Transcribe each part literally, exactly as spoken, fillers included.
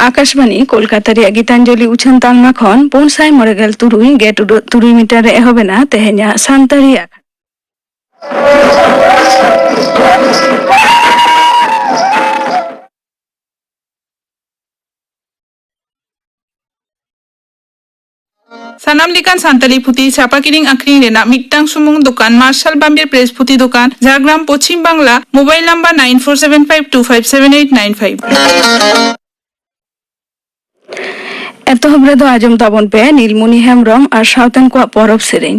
ᱟᱠᱟᱥᱵᱟᱬᱤ ᱠᱳᱞᱠᱟᱛᱟ ᱨᱮᱭᱟᱜ ᱜᱤᱛᱟᱧᱡᱚᱞᱤ ᱩᱪᱷᱟᱹᱱ ᱛᱟᱞᱢᱟ ᱠᱷᱚᱱ ᱯᱩᱱ ᱥᱟᱭ ᱢᱚᱬᱮ ᱜᱮᱞ ᱛᱩᱨᱩᱭ ᱜᱮᱴ ᱩᱰᱟᱹᱜ ᱛᱩᱨᱩᱭ ᱢᱤᱴᱟᱨ ᱨᱮ ᱮᱦᱚᱵ ᱮᱱᱟ ᱛᱮᱦᱮᱧᱟᱜ ᱥᱟᱱᱛᱟᱲᱤ ᱟᱠᱷᱲᱟ᱾ ᱥᱟᱱᱟᱢ ᱞᱮᱠᱟᱱ ᱥᱟᱱᱛᱟᱲᱤ ᱯᱩᱛᱷᱤ ᱪᱷᱟᱯᱟ ᱠᱤᱨᱤᱧ ᱟᱹᱠᱷᱨᱤᱧ ᱨᱮᱱᱟᱜ ᱢᱤᱫᱴᱟᱝ ᱥᱩᱢᱩᱝ ᱫᱚᱠᱟᱱ ᱢᱟᱨᱥᱟᱞ ᱵᱟᱢᱵᱮᱨ ᱯᱨᱮᱥ ᱯᱩᱛᱷᱤ ᱫᱚᱠᱟᱱ, Jhargram, Paschim Bangla. Mobile number nine four seven five two five seven eight nine five᱾ ᱮᱛᱚᱦᱚᱵ ᱨᱮᱫᱚ ᱟᱸᱡᱚᱢ ᱛᱟᱵᱚᱱ ᱯᱮ ᱱᱤᱞᱢᱩᱱᱤ ᱦᱮᱢᱵᱨᱚᱢ ᱟᱨ ᱥᱟᱶᱛᱮᱱ ᱠᱚᱣᱟᱜ ᱯᱚᱨᱚᱵᱽ ᱥᱮᱨᱮᱧ᱾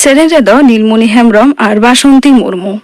ᱥᱮᱨᱮᱧ ᱨᱮᱫᱚ ᱱᱤᱞᱢᱩᱱᱤ ᱦᱮᱢᱵᱨᱚᱢ ᱟᱨ ᱵᱟᱥᱚᱱᱛᱤ ᱢᱩᱨᱢᱩ᱾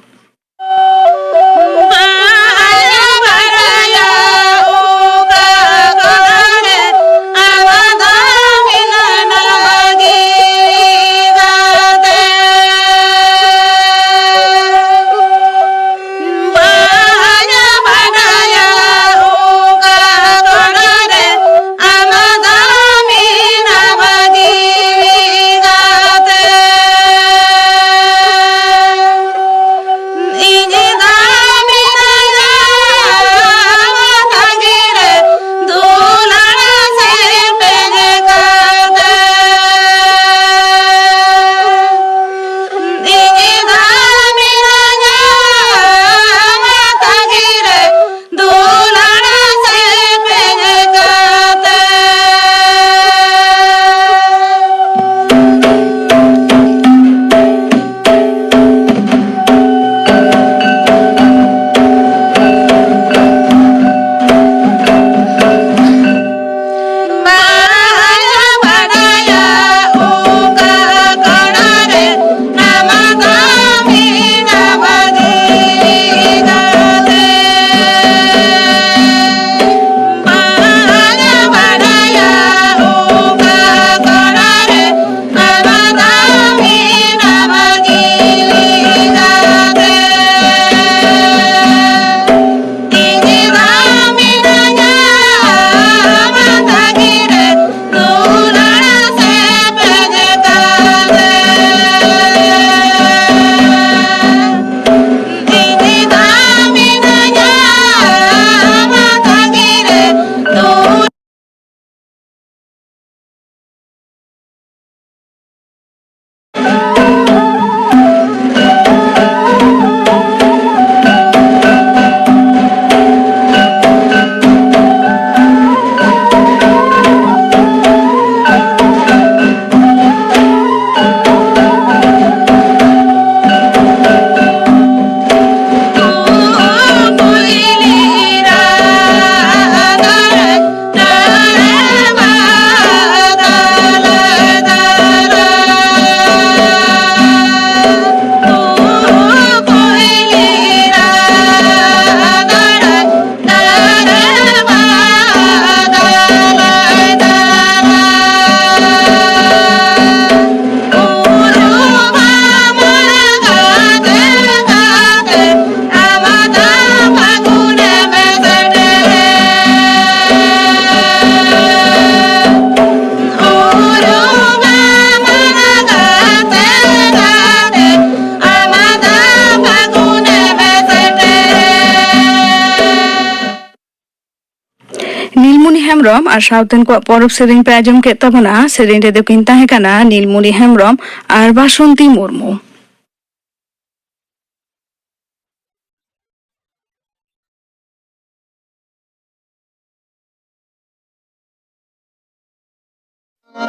ᱦᱮᱢᱵᱨᱚᱢ ᱟᱨ ᱥᱟᱶᱛᱮᱱ ᱠᱚᱣᱟᱜ ᱯᱚᱨᱚᱵᱽ ᱥᱮᱨᱮᱧ ᱯᱮ ᱟᱸᱡᱚᱢ ᱠᱮᱫ ᱛᱟᱵᱚᱱᱟ᱾ ᱥᱮᱨᱮᱧ ᱨᱮᱫᱚ ᱠᱤᱱ ᱛᱟᱦᱮᱸ ᱠᱟᱱᱟ ᱱᱤᱞᱢᱩᱱᱤ ᱦᱮᱢᱵᱨᱚᱢ ᱟᱨ ᱵᱟᱥᱚᱱᱛᱤ ᱢᱩᱨᱢᱩ᱾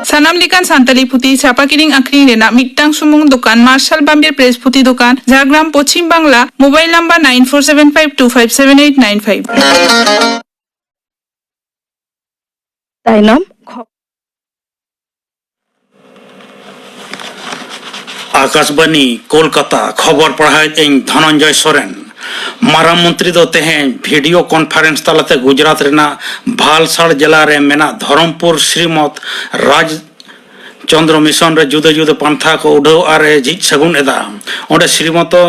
ᱥᱟᱱᱟᱢ ᱞᱮᱠᱟᱱ ᱥᱟᱱᱛᱟᱲᱤ ᱯᱩᱛᱷᱤ ᱪᱷᱟᱯᱟ ᱠᱤᱨᱤᱧ ᱟᱹᱠᱷᱨᱤᱧ ᱨᱮᱱᱟᱜ ᱢᱤᱫᱴᱟᱝ ᱥᱩᱢᱩᱝ ᱫᱚᱠᱟᱱ ᱢᱟᱨᱥᱟᱞ ᱵᱟᱢᱵᱮᱨ ᱯᱨᱮᱥ ᱯᱩᱛᱷᱤ ᱫᱚᱠᱟᱱ, Jhargram, Paschim Bangla. Mobile number nine four seven five two five seven eight nine five᱾ ᱛᱟᱭᱱᱚᱢ ᱠᱷᱚ- ᱟᱠᱟᱥᱵᱟᱱᱤ, ᱠᱳᱞᱠᱟᱛᱟ᱾ ᱠᱷᱚᱵᱚᱨ ᱯᱟᱲᱦᱟᱣᱮᱫ ᱟᱹᱧ ᱫᱷᱚᱱᱚᱱᱡᱚᱭ ᱥᱚᱨᱮᱱ᱾ ᱢᱟᱨᱟᱝ ᱢᱚᱱᱛᱨᱤ ᱫᱚ ᱛᱮᱦᱮᱧ ᱵᱷᱤᱰᱤᱭᱳ ᱠᱚᱱᱯᱷᱟᱨᱮᱱᱥ ᱛᱟᱞᱟᱛᱮ ᱜᱩᱡᱽᱨᱟᱴ ᱨᱮᱱᱟᱜ ᱵᱷᱟᱞᱥᱟᱲ ᱡᱮᱞᱟ ᱨᱮ ᱢᱮᱱᱟᱜ ᱫᱷᱚᱨᱚᱢᱯᱩᱨ ᱥᱨᱤᱢᱚᱛ ᱨᱟᱡᱽ ᱪᱚᱱᱫᱨᱚ ᱢᱤᱥᱚᱱ ᱨᱮ ᱡᱩᱫᱟᱹ ᱡᱩᱫᱟᱹ ᱯᱟᱱᱛᱷᱟ ᱠᱚ ᱩᱰᱷᱟᱹᱣ ᱟᱨ ᱮ ᱡᱷᱤᱡ ᱥᱟᱹᱜᱩᱱ ᱮᱫᱟ᱾ ᱚᱸᱰᱮ ᱥᱨᱤᱢᱚᱛᱚ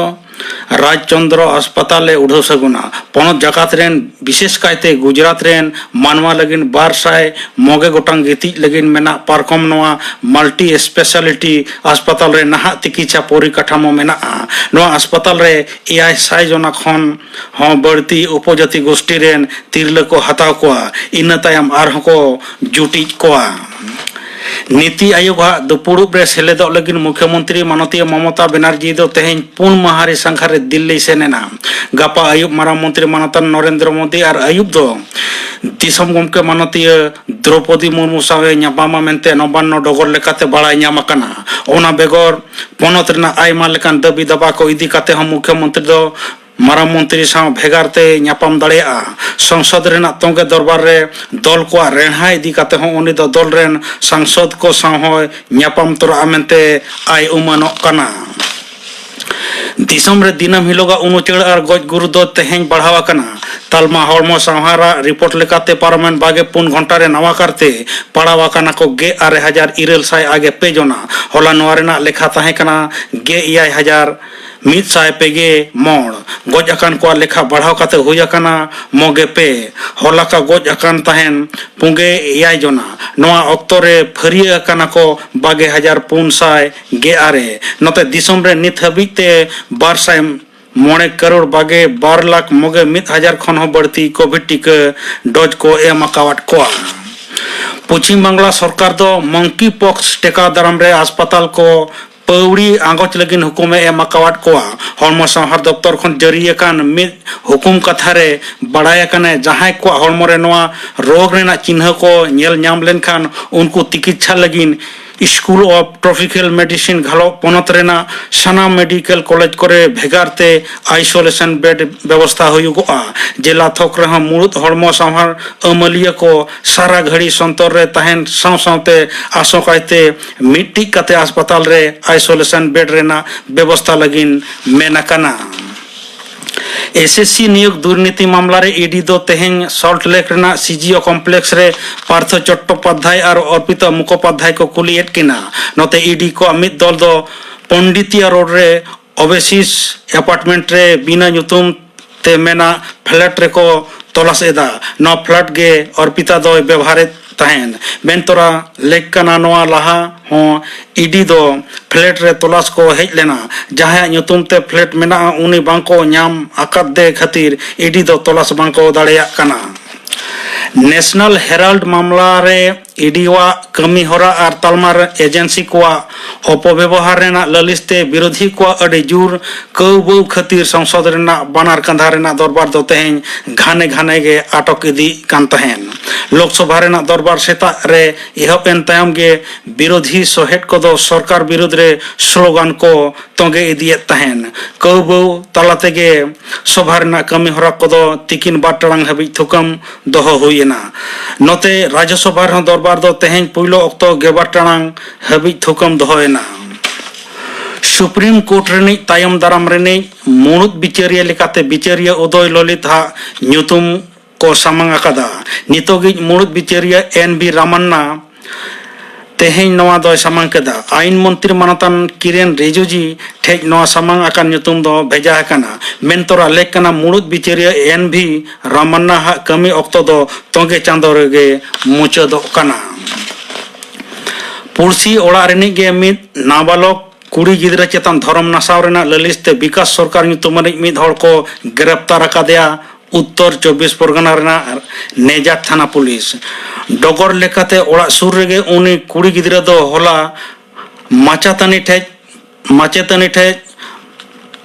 ᱨᱟᱡᱽ ᱪᱚᱱᱫᱨᱚ ᱦᱟᱥᱯᱟᱛᱟᱞ ᱮ ᱩᱰᱷᱟᱹᱣ ᱥᱟᱹᱜᱩᱱᱟ᱾ ᱯᱚᱱᱚᱛ ᱡᱟᱠᱟᱛ ᱨᱮᱱ, ᱵᱤᱥᱮᱥ ᱠᱟᱭᱛᱮ ᱜᱩᱡᱽᱨᱟᱴ ᱨᱮᱱ ᱢᱟᱱᱣᱟ ᱞᱟᱹᱜᱤᱫ ᱵᱟᱨ ᱥᱟᱭ ᱢᱚᱬᱮ ᱜᱚᱴᱟᱝ ᱜᱤᱛᱤᱡ ᱞᱟᱹᱜᱤᱫ ᱢᱮᱱᱟᱜ ᱯᱟᱨᱠᱚᱢ ᱱᱚᱣᱟ ᱢᱟᱞᱴᱤ ᱥᱯᱮᱥᱟᱞᱤᱴᱤ ᱦᱟᱥᱯᱟᱛᱟᱞ ᱨᱮ ᱱᱟᱦᱟᱜ ᱛᱤᱠᱤᱪᱷᱟ ᱯᱚᱨᱤᱠᱟᱴᱷᱟᱢᱳ ᱢᱮᱱᱟᱜᱼᱟ᱾ ᱱᱚᱣᱟ ᱦᱟᱥᱯᱟᱛᱟᱞ ᱨᱮ ᱮᱭᱟᱭ ᱥᱟᱭ ᱡᱚᱱᱟ ᱠᱷᱚᱱ ᱦᱚᱸ ᱵᱟᱹᱲᱛᱤ ᱩᱯᱚᱡᱟᱹᱛᱤ ᱜᱳᱥᱴᱤ ᱨᱮᱱ ᱛᱤᱨᱞᱟᱹ ᱠᱚ ᱦᱟᱛᱟᱣ ᱠᱚᱣᱟ᱾ ᱤᱱᱟᱹ ᱛᱟᱭᱚᱢ ᱟᱨᱦᱚᱸ ᱠᱚ ᱡᱩᱴᱤᱡ ᱠᱚᱣᱟ᱾ ᱱᱤᱛᱤ ᱟᱭᱳᱜᱽ ᱟᱜ ᱫᱩᱯᱩᱲᱩᱵ ᱨᱮ ᱥᱮᱞᱮᱫᱚᱜ ᱞᱟᱹᱜᱤᱫ ᱢᱩᱠᱷᱭᱚᱢᱚᱱᱛᱨᱤ ᱢᱟᱱᱚᱛᱤᱭᱟᱹ ᱢᱚᱢᱚᱛᱟ ᱵᱮᱱᱟᱨᱡᱤ ᱫᱚ ᱛᱮᱦᱮᱧ ᱯᱩᱱ ᱢᱟᱦᱟ ᱨᱮ ᱥᱟᱸᱜᱷᱟᱨ ᱨᱮ ᱫᱤᱞᱞᱤᱭ ᱥᱮᱱ ᱮᱱᱟ᱾ ᱜᱟᱯᱟ ᱟᱹᱭᱩᱵ ᱢᱟᱨᱟᱝ ᱢᱚᱱᱛᱨᱤ ᱢᱟᱱᱚᱛᱟᱱ ᱱᱚᱨᱮᱱᱫᱨᱚ ᱢᱳᱫᱤ ᱟᱨ ᱟᱹᱭᱩᱵ ᱫᱚ ᱫᱤᱥᱚᱢ ᱜᱚᱢᱠᱮ ᱢᱟᱱᱚᱛᱤᱭᱟᱹ ᱫᱨᱚᱯᱚᱫᱤ ᱢᱩᱨᱢᱩ ᱥᱟᱶ ᱮ ᱧᱟᱯᱟᱢᱟ ᱢᱮᱱᱛᱮ ᱱᱚᱵᱟᱱᱱᱚ ᱰᱚᱜᱚᱨ ᱞᱮᱠᱟᱛᱮ ᱵᱟᱲᱟᱭ ᱧᱟᱢ ᱟᱠᱟᱱᱟ᱾ ᱚᱱᱟ ᱵᱮᱜᱚᱨ ᱯᱚᱱᱚᱛ ᱨᱮᱱᱟᱜ ᱟᱭᱢᱟ ᱞᱮᱠᱟᱱ ᱫᱟᱹᱵᱤ ᱫᱟᱵᱟ ᱠᱚ ᱤᱫᱤ ᱠᱟᱛᱮ ᱦᱚᱸ ᱢᱩᱠᱷᱭᱚᱢᱚᱱᱛᱨᱤ ᱫᱚ ᱢᱟᱨᱟᱝ ᱢᱚᱱᱛᱨᱤ ᱥᱟᱶ ᱵᱷᱮᱜᱟᱨ ᱛᱮ ᱧᱟᱯᱟᱢ ᱫᱟᱲᱮᱭᱟᱜᱼᱟ᱾ ᱥᱚᱝᱥᱚᱫ ᱨᱮᱱᱟᱜ ᱛᱚᱸᱜᱮ ᱫᱚᱨᱵᱟᱨ ᱨᱮ ᱫᱚᱞ ᱠᱚᱣᱟᱜ ᱨᱮᱲᱦᱟ ᱤᱫᱤ ᱠᱟᱛᱮ ᱦᱚᱸ ᱩᱱᱤ ᱫᱚ ᱫᱚᱞ ᱨᱮᱱ ᱥᱟᱝᱥᱚᱫ ᱠᱚ ᱥᱟᱶ ᱦᱚᱸᱭ ᱧᱟᱯᱟᱢ ᱛᱚᱨᱟᱜᱼᱟ ᱢᱮᱱᱛᱮ ᱟᱭ ᱩᱢᱟᱹᱱᱚᱜ ᱠᱟᱱᱟ᱾ ᱫᱤᱥᱚᱢ ᱨᱮ ᱫᱤᱱᱟᱹᱢ ᱦᱤᱞᱳᱜᱟᱜ ᱩᱱᱩᱪᱟᱹᱲ ᱟᱨ ᱜᱚᱡ ᱜᱩᱨ ᱫᱚ ᱛᱮᱦᱮᱧ ᱵᱟᱲᱦᱟᱣ ᱟᱠᱟᱱᱟ᱾ ᱛᱟᱞᱢᱟ ᱦᱚᱲᱢᱚ ᱥᱟᱶᱦᱟᱨᱟᱜ ᱨᱤᱯᱳᱨᱴ ᱞᱮᱠᱟᱛᱮ ᱯᱟᱨᱚᱢᱮᱱ ᱵᱟᱜᱮ ᱯᱩᱱ ᱜᱷᱚᱱᱴᱟ ᱨᱮ ᱱᱟᱣᱟ ᱠᱟᱨᱛᱮ ᱯᱟᱲᱟᱣ ᱟᱠᱟᱱᱟ ᱠᱚ ᱜᱮᱞ ᱟᱨᱮ ᱦᱟᱡᱟᱨ ᱤᱨᱟᱹᱞ ᱥᱟᱭ ᱟᱜᱮ ᱯᱮ ᱡᱚᱱᱟ᱾ ᱦᱚᱞᱟ ᱱᱚᱣᱟ ᱨᱮᱱᱟᱜ ᱞᱮᱠᱷᱟ ᱛᱟᱦᱮᱸ ᱠᱟᱱᱟ ᱜᱮᱞ ᱮᱭᱟᱭ ᱦᱟᱡᱟᱨ ᱢᱤᱫ ᱥᱟᱭ ᱯᱮ ᱜᱮ ᱢᱚᱬ᱾ ᱜᱚᱡ ᱟᱠᱟᱱ ᱠᱚᱣᱟᱜ ᱞᱮᱠᱷᱟ ᱵᱟᱲᱦᱟᱣ ᱠᱟᱛᱮ ᱦᱩᱭ ᱟᱠᱟᱱᱟ ᱢᱚᱜᱮ ᱯᱮ᱾ ᱦᱚᱞᱟ ᱠᱟ ᱜᱚᱡ ᱟᱠᱟᱱ ᱛᱟᱦᱮᱱ ᱯᱩᱜᱮ ᱮᱭᱟᱭ ᱡᱚᱱᱟ᱾ ᱱᱚᱣᱟ ᱚᱠᱛᱚ ᱨᱮ ᱯᱷᱟᱹᱨᱭᱟᱹ ᱟᱠᱟᱱᱟ ᱠᱚ ᱵᱟᱜᱮ ᱦᱟᱡᱟᱨ ᱯᱩᱱ ᱥᱟᱭ ᱜᱮᱞ ᱟᱨᱮ᱾ ᱱᱚᱛᱮ ᱫᱤᱥᱚᱢ ᱨᱮ ᱱᱤᱛ ᱦᱟᱹᱵᱤᱡ ᱛᱮ ᱵᱟᱨ ᱥᱟᱭ ᱢᱚᱬᱮ ᱠᱟᱨᱳᱲ ᱵᱟᱜᱮ ᱵᱟᱨ ᱞᱟᱠᱷ ᱢᱚᱜᱮ ᱢᱤᱫ ᱦᱟᱡᱟᱨ ᱠᱷᱚᱱ ᱦᱚᱸ ᱵᱟᱹᱲᱛᱤ ᱠᱳᱵᱷᱤᱰ ᱴᱤᱠᱟᱹ ᱰᱳᱡᱽ ᱠᱚ ᱮᱢ ᱟᱠᱟᱣᱟᱫ ᱠᱚᱣᱟ᱾ ᱯᱚᱪᱷᱤᱢ ᱵᱟᱝᱞᱟ ᱥᱚᱨᱠᱟᱨ ᱫᱚ ᱢᱚᱝᱠᱤ ᱯᱚᱠᱥ ᱴᱮᱠᱟᱣ ᱫᱟᱨᱟᱢ ᱨᱮ ᱦᱟᱥᱯᱟᱛᱟᱞ ᱠᱚ ᱯᱟᱹᱣᱲᱤ ᱟᱸᱜᱚᱪ ᱞᱟᱹᱜᱤᱫ ᱦᱩᱠᱩᱢᱮ ᱮᱢ ᱟᱠᱟᱣᱟᱫ ᱠᱚᱣᱟ᱾ ᱦᱚᱲᱢᱚ ᱥᱟᱶᱦᱟᱨ ᱫᱚᱯᱛᱚᱨ ᱠᱷᱚᱱ ᱡᱟᱹᱨᱤ ᱟᱠᱟᱱ ᱢᱤᱫ ᱦᱩᱠᱩᱢ ᱠᱟᱛᱷᱟ ᱨᱮ ᱵᱟᱲᱟᱭ ᱟᱠᱟᱱᱟ, ᱡᱟᱦᱟᱸᱭ ᱠᱚᱣᱟᱜ ᱦᱚᱲᱢᱚ ᱨᱮ ᱱᱚᱣᱟ ᱨᱳᱜᱽ ᱨᱮᱱᱟᱜ ᱪᱤᱱᱦᱟᱹ ᱠᱚ ᱧᱮᱞ ᱧᱟᱢ ᱞᱮᱱᱠᱷᱟᱱ, ᱩᱱᱠᱩ ᱛᱤᱠᱤᱪᱪᱷᱟ ᱞᱟᱹᱜᱤᱫ ᱥᱠᱩᱞ ᱚᱯᱷ ᱴᱨᱚᱯᱤᱠᱟᱞ ᱢᱮᱰᱤᱥᱤᱱ ᱜᱷᱟᱞᱚᱜ ᱯᱚᱱᱚᱛ ᱨᱮᱱᱟᱜ ᱥᱟᱱᱟᱢ ᱢᱮᱰᱤᱠᱮᱞ ᱠᱚᱞᱮᱡᱽ ᱠᱚᱨᱮ ᱵᱷᱮᱜᱟᱨ ᱛᱮ ᱟᱭᱥᱳᱞᱮᱥᱚᱱ ᱵᱮᱰ ᱵᱮᱵᱚᱥᱛᱷᱟ ᱦᱩᱭᱩᱜᱚᱜᱼᱟ᱾ ᱡᱮᱞᱟ ᱛᱷᱚᱠ ᱨᱮᱦᱚᱸ ᱢᱩᱲᱩᱫ ᱦᱚᱲᱢᱚ ᱥᱟᱶᱦᱟᱨ ᱟᱹᱢᱟᱹᱞᱤᱭᱟᱹ ᱠᱚ ᱥᱟᱨᱟ ᱜᱷᱟᱹᱲᱤ ᱥᱚᱱᱛᱚᱨ ᱨᱮ ᱛᱟᱦᱮᱱ ᱥᱟᱶ ᱥᱟᱶᱛᱮ ᱟᱥᱚᱠᱟᱭᱛᱮ ᱢᱤᱫᱴᱤᱡ ᱠᱟᱛᱮ ᱦᱟᱥᱯᱟᱛᱟᱞ ᱨᱮ ᱟᱭᱥᱳᱞᱮᱥᱚᱱ ᱵᱮᱰ ᱨᱮᱱᱟᱜ ᱵᱮᱵᱚᱥᱛᱷᱟ ᱞᱟᱹᱜᱤᱫ ᱢᱮᱱ ᱟᱠᱟᱱᱟ᱾ ᱮᱥᱮᱥᱥᱤ ᱱᱤᱭᱳᱜᱽ ᱫᱩᱨᱱᱤᱛᱤ ᱢᱟᱢᱞᱟ ᱨᱮ ᱤᱰᱤ ᱫᱚ ᱛᱮᱦᱮᱧ ᱥᱚᱞᱴ ᱞᱮᱠ ᱨᱮᱱᱟᱜ ᱥᱤᱡᱤᱳ ᱠᱚᱢᱯᱞᱮᱠᱥ ᱨᱮ ᱯᱟᱨᱛᱷᱚ ᱪᱚᱴᱴᱳᱯᱟᱫᱽᱫᱷᱟᱭ ᱟᱨ ᱚᱨᱯᱤᱛᱟ ᱢᱩᱠᱷᱳᱯᱟᱫᱽᱫᱷᱟᱭ ᱠᱚ ᱠᱩᱞᱤᱭᱮᱫ ᱠᱤᱱᱟ᱾ ᱱᱚᱛᱮ ᱤᱰᱤ ᱠᱚᱣᱟᱜ ᱢᱤᱫ ᱫᱚᱞ ᱫᱚ ᱯᱚᱱᱰᱤᱛᱤᱭᱟ ᱨᱳᱰ ᱨᱮ ᱳᱵᱮᱥᱤᱥ ᱮᱯᱟᱨᱴᱢᱮᱱᱴ ᱨᱮ ᱵᱤᱱᱟᱹ ᱧᱩᱛᱩᱢ ᱛᱮ ᱢᱮᱱᱟᱜ ᱯᱷᱞᱮᱴ ᱨᱮᱠᱚ ᱛᱚᱞᱟᱥ ᱮᱫᱟ᱾ ᱱᱚᱣᱟ ᱯᱷᱞᱮᱴ ᱜᱮ ᱚᱨᱯᱤᱛᱟ ᱫᱚᱭ ᱵᱮᱵᱷᱟᱨᱮᱫ ᱛᱟᱦᱮᱸᱱ᱾ ᱢᱮᱱ ᱛᱚᱨᱟ ᱞᱮᱠ ᱠᱟᱱᱟ, ᱱᱚᱣᱟ ᱞᱟᱦᱟ ᱦᱚᱸ ᱤᱰᱤ ᱫᱚ ᱯᱷᱞᱮᱴ ᱨᱮ ᱛᱚᱞᱟᱥ ᱠᱚ ᱦᱮᱡ ᱞᱮᱱᱟ᱾ ᱡᱟᱦᱟᱸᱭᱟᱜ ᱧᱩᱛᱩᱢ ᱛᱮ ᱯᱷᱞᱮᱴ ᱢᱮᱱᱟᱜᱼᱟ, ᱩᱱᱤ ᱵᱟᱝᱠᱚ ᱧᱟᱢ ᱟᱠᱟᱫ ᱫᱮ ᱠᱷᱟᱹᱛᱤᱨ ᱤᱰᱤ ᱫᱚ ᱛᱚᱞᱟᱥ ᱵᱟᱝᱠᱚ ᱫᱟᱲᱮᱭᱟᱜ ᱠᱟᱱᱟ᱾ ᱱᱮᱥᱱᱟᱞ ᱦᱮᱨᱟᱞᱰ ᱢᱟᱢᱞᱟ ᱨᱮ ᱤᱰᱤᱣᱟᱜ ᱠᱟᱹᱢᱤ ᱦᱚᱨᱟ ᱟᱨ ᱛᱟᱞᱢᱟ ᱨᱮ ᱮᱡᱮᱱᱥᱤ ᱠᱚᱣᱟᱜ ᱚᱯᱚᱵᱮᱵᱚᱦᱟᱨ ᱨᱮᱱᱟᱜ ᱞᱟᱹᱞᱤᱥ ᱛᱮ ᱵᱤᱨᱳᱫᱷᱤ ᱠᱚᱣᱟᱜ ᱟᱹᱰᱤ ᱡᱳᱨ ᱠᱟᱹᱣᱵᱟᱹᱣ ᱠᱷᱟᱹᱛᱤᱨ ᱥᱚᱝᱥᱚᱫ ᱨᱮᱱᱟᱜ ᱵᱟᱱᱟᱨ ᱠᱟᱸᱫᱷᱟ ᱨᱮᱱᱟᱜ ᱫᱚᱨᱵᱟᱨ ᱫᱚ ᱛᱮᱦᱮᱧ ᱜᱷᱟᱱᱮ ᱜᱷᱟᱱᱮ ᱜᱮ ᱟᱴᱚᱠ ᱤᱫᱤᱜ ᱠᱟᱱ ᱛᱟᱦᱮᱸᱱ᱾ ᱞᱳᱠᱥᱚᱵᱷᱟ ᱨᱮᱱᱟᱜ ᱫᱚᱨᱵᱟᱨ ᱥᱮᱛᱟᱜ ᱨᱮ ᱮᱦᱚᱵ ᱮᱱ ᱛᱟᱭᱚᱢ ᱜᱮ ᱵᱤᱨᱳᱫᱷᱤ ᱥᱚᱦᱮᱫ ᱠᱚᱫᱚ ᱥᱚᱨᱠᱟᱨ ᱵᱤᱨᱩᱫᱽ ᱨᱮ ᱥᱞᱳᱜᱟᱱ ᱠᱚ ᱛᱚᱸᱜᱮ ᱤᱫᱤᱭᱮᱫ ᱛᱟᱦᱮᱸᱱ᱾ ᱠᱟᱹᱣᱵᱟᱹᱣ ᱛᱟᱞᱟ ᱛᱮᱜᱮ ᱥᱚᱵᱷᱟ ᱨᱮᱱᱟᱜ ᱠᱟᱹᱢᱤ ᱦᱚᱨᱟ ᱠᱚᱫᱚ ᱛᱤᱠᱤᱱ ᱵᱟᱨ ᱴᱟᱲᱟᱝ ᱦᱟᱹᱵᱤᱡ ᱛᱷᱩᱠᱟᱹᱢ ᱫᱚᱦᱚ ᱦᱩᱭ ᱮᱱᱟ᱾ ᱱᱚᱛᱮ ᱨᱟᱡᱽᱡᱚᱥᱚᱵᱷᱟ ᱨᱮᱦᱚᱸ ᱫᱚᱨᱵᱟᱨ ᱫᱚ ᱛᱮᱦᱮᱧ ᱯᱩᱭᱞᱩ ᱚᱠᱛᱚ ᱜᱮᱞᱵᱟᱨ ᱴᱟᱲᱟᱝ ᱦᱟᱹᱵᱤᱡ ᱛᱷᱩᱠᱟᱹᱢ ᱫᱚᱦᱚᱭᱮᱱᱟ᱾ ᱥᱩᱯᱨᱤᱢ ᱠᱳᱨᱴ ᱨᱤᱱᱤᱡ ᱛᱟᱭᱚᱢ ᱫᱟᱨᱟᱢ ᱨᱤᱱᱤᱡ ᱢᱩᱲᱩᱫ ᱵᱤᱪᱟᱹᱨᱤᱭᱟᱹ ᱞᱮᱠᱟᱛᱮ ᱵᱤᱪᱟᱹᱨᱤᱭᱟᱹ ᱩᱫᱚᱭ ᱞᱚᱞᱤᱛ ᱦᱟᱜ ᱧᱩᱛᱩᱢ ᱠᱚ ᱥᱟᱢᱟᱝ ᱟᱠᱟᱫᱟ᱾ ᱱᱤᱛᱚᱜᱤᱡ ᱢᱩᱲᱩᱫ ᱵᱤᱪᱟᱹᱨᱤᱭᱟᱹ ᱮᱱ ᱵᱤ ᱨᱟᱢᱟᱱᱱᱟ ᱛᱮᱦᱮᱧ ᱱᱚᱣᱟ ᱫᱚᱭ ᱥᱟᱢᱟᱝ ᱠᱮᱫᱟ᱾ ᱟᱭᱤᱱ ᱢᱚᱱᱛᱨᱤ ᱢᱟᱱᱚᱛᱟᱱ ᱠᱤᱨᱮᱱ ᱨᱤᱡᱤᱡᱩ ᱴᱷᱮᱡ ᱱᱚᱣᱟ ᱥᱟᱢᱟᱝ ᱟᱠᱟᱱ ᱧᱩᱛᱩᱢ ᱫᱚ ᱵᱷᱮᱡᱟ ᱟᱠᱟᱱᱟ᱾ ᱢᱮᱱ ᱛᱚᱨᱟ ᱞᱮᱠ ᱠᱟᱱᱟ, ᱢᱩᱲᱩᱫ ᱵᱤᱪᱟᱹᱨᱤᱭᱟᱹ ᱮᱱ ᱵᱷᱤ ᱨᱟᱢᱟᱱᱱᱟ ᱦᱟᱜ ᱠᱟᱹᱢᱤ ᱚᱠᱛᱚ ᱫᱚ ᱛᱚᱸᱜᱮ ᱪᱟᱸᱫᱚ ᱨᱮᱜᱮ ᱢᱩᱪᱟᱹᱫᱚᱜ ᱠᱟᱱᱟ᱾ ᱯᱩᱲᱥᱤ ᱚᱲᱟᱜ ᱨᱤᱱᱤᱡ ᱜᱮ ᱢᱤᱫ ᱱᱟᱵᱟᱞᱚᱠ ᱠᱩᱲᱤ ᱜᱤᱫᱽᱨᱟᱹ ᱪᱮᱛᱟᱱ ᱫᱷᱚᱨᱚᱢ ᱱᱟᱥᱟᱣ ᱨᱮᱱᱟᱜ ᱞᱟᱹᱞᱤᱥ ᱛᱮ ᱵᱤᱠᱟᱥ ᱥᱚᱨᱠᱟᱨ ᱧᱩᱛᱩᱢᱟᱱᱤᱡ ᱢᱤᱫ ᱦᱚᱲ ᱠᱚ ᱜᱨᱮᱯᱛᱟᱨ ᱟᱠᱟᱫᱮᱭᱟ ᱩᱛᱛᱚᱨ ᱪᱚᱵᱵᱤᱥ ᱯᱚᱨᱜᱚᱱᱟ ᱨᱮᱱᱟᱜ ᱱᱮᱡᱟᱴ ᱛᱷᱟᱱᱟ ᱯᱩᱞᱤᱥ᱾ ᱰᱚᱜᱚᱨ ᱞᱮᱠᱟᱛᱮ, ᱚᱲᱟᱜ ᱥᱩᱨ ᱨᱮᱜᱮ ᱩᱱᱤ ᱠᱩᱲᱤ ᱜᱤᱫᱽᱨᱟᱹ ᱫᱚ ᱦᱚᱞᱟ ᱢᱟᱪᱮᱛᱟᱹᱱᱤ ᱴᱷᱮᱡ, ᱢᱟᱪᱮᱛᱟᱹᱱᱤ ᱴᱷᱮᱡ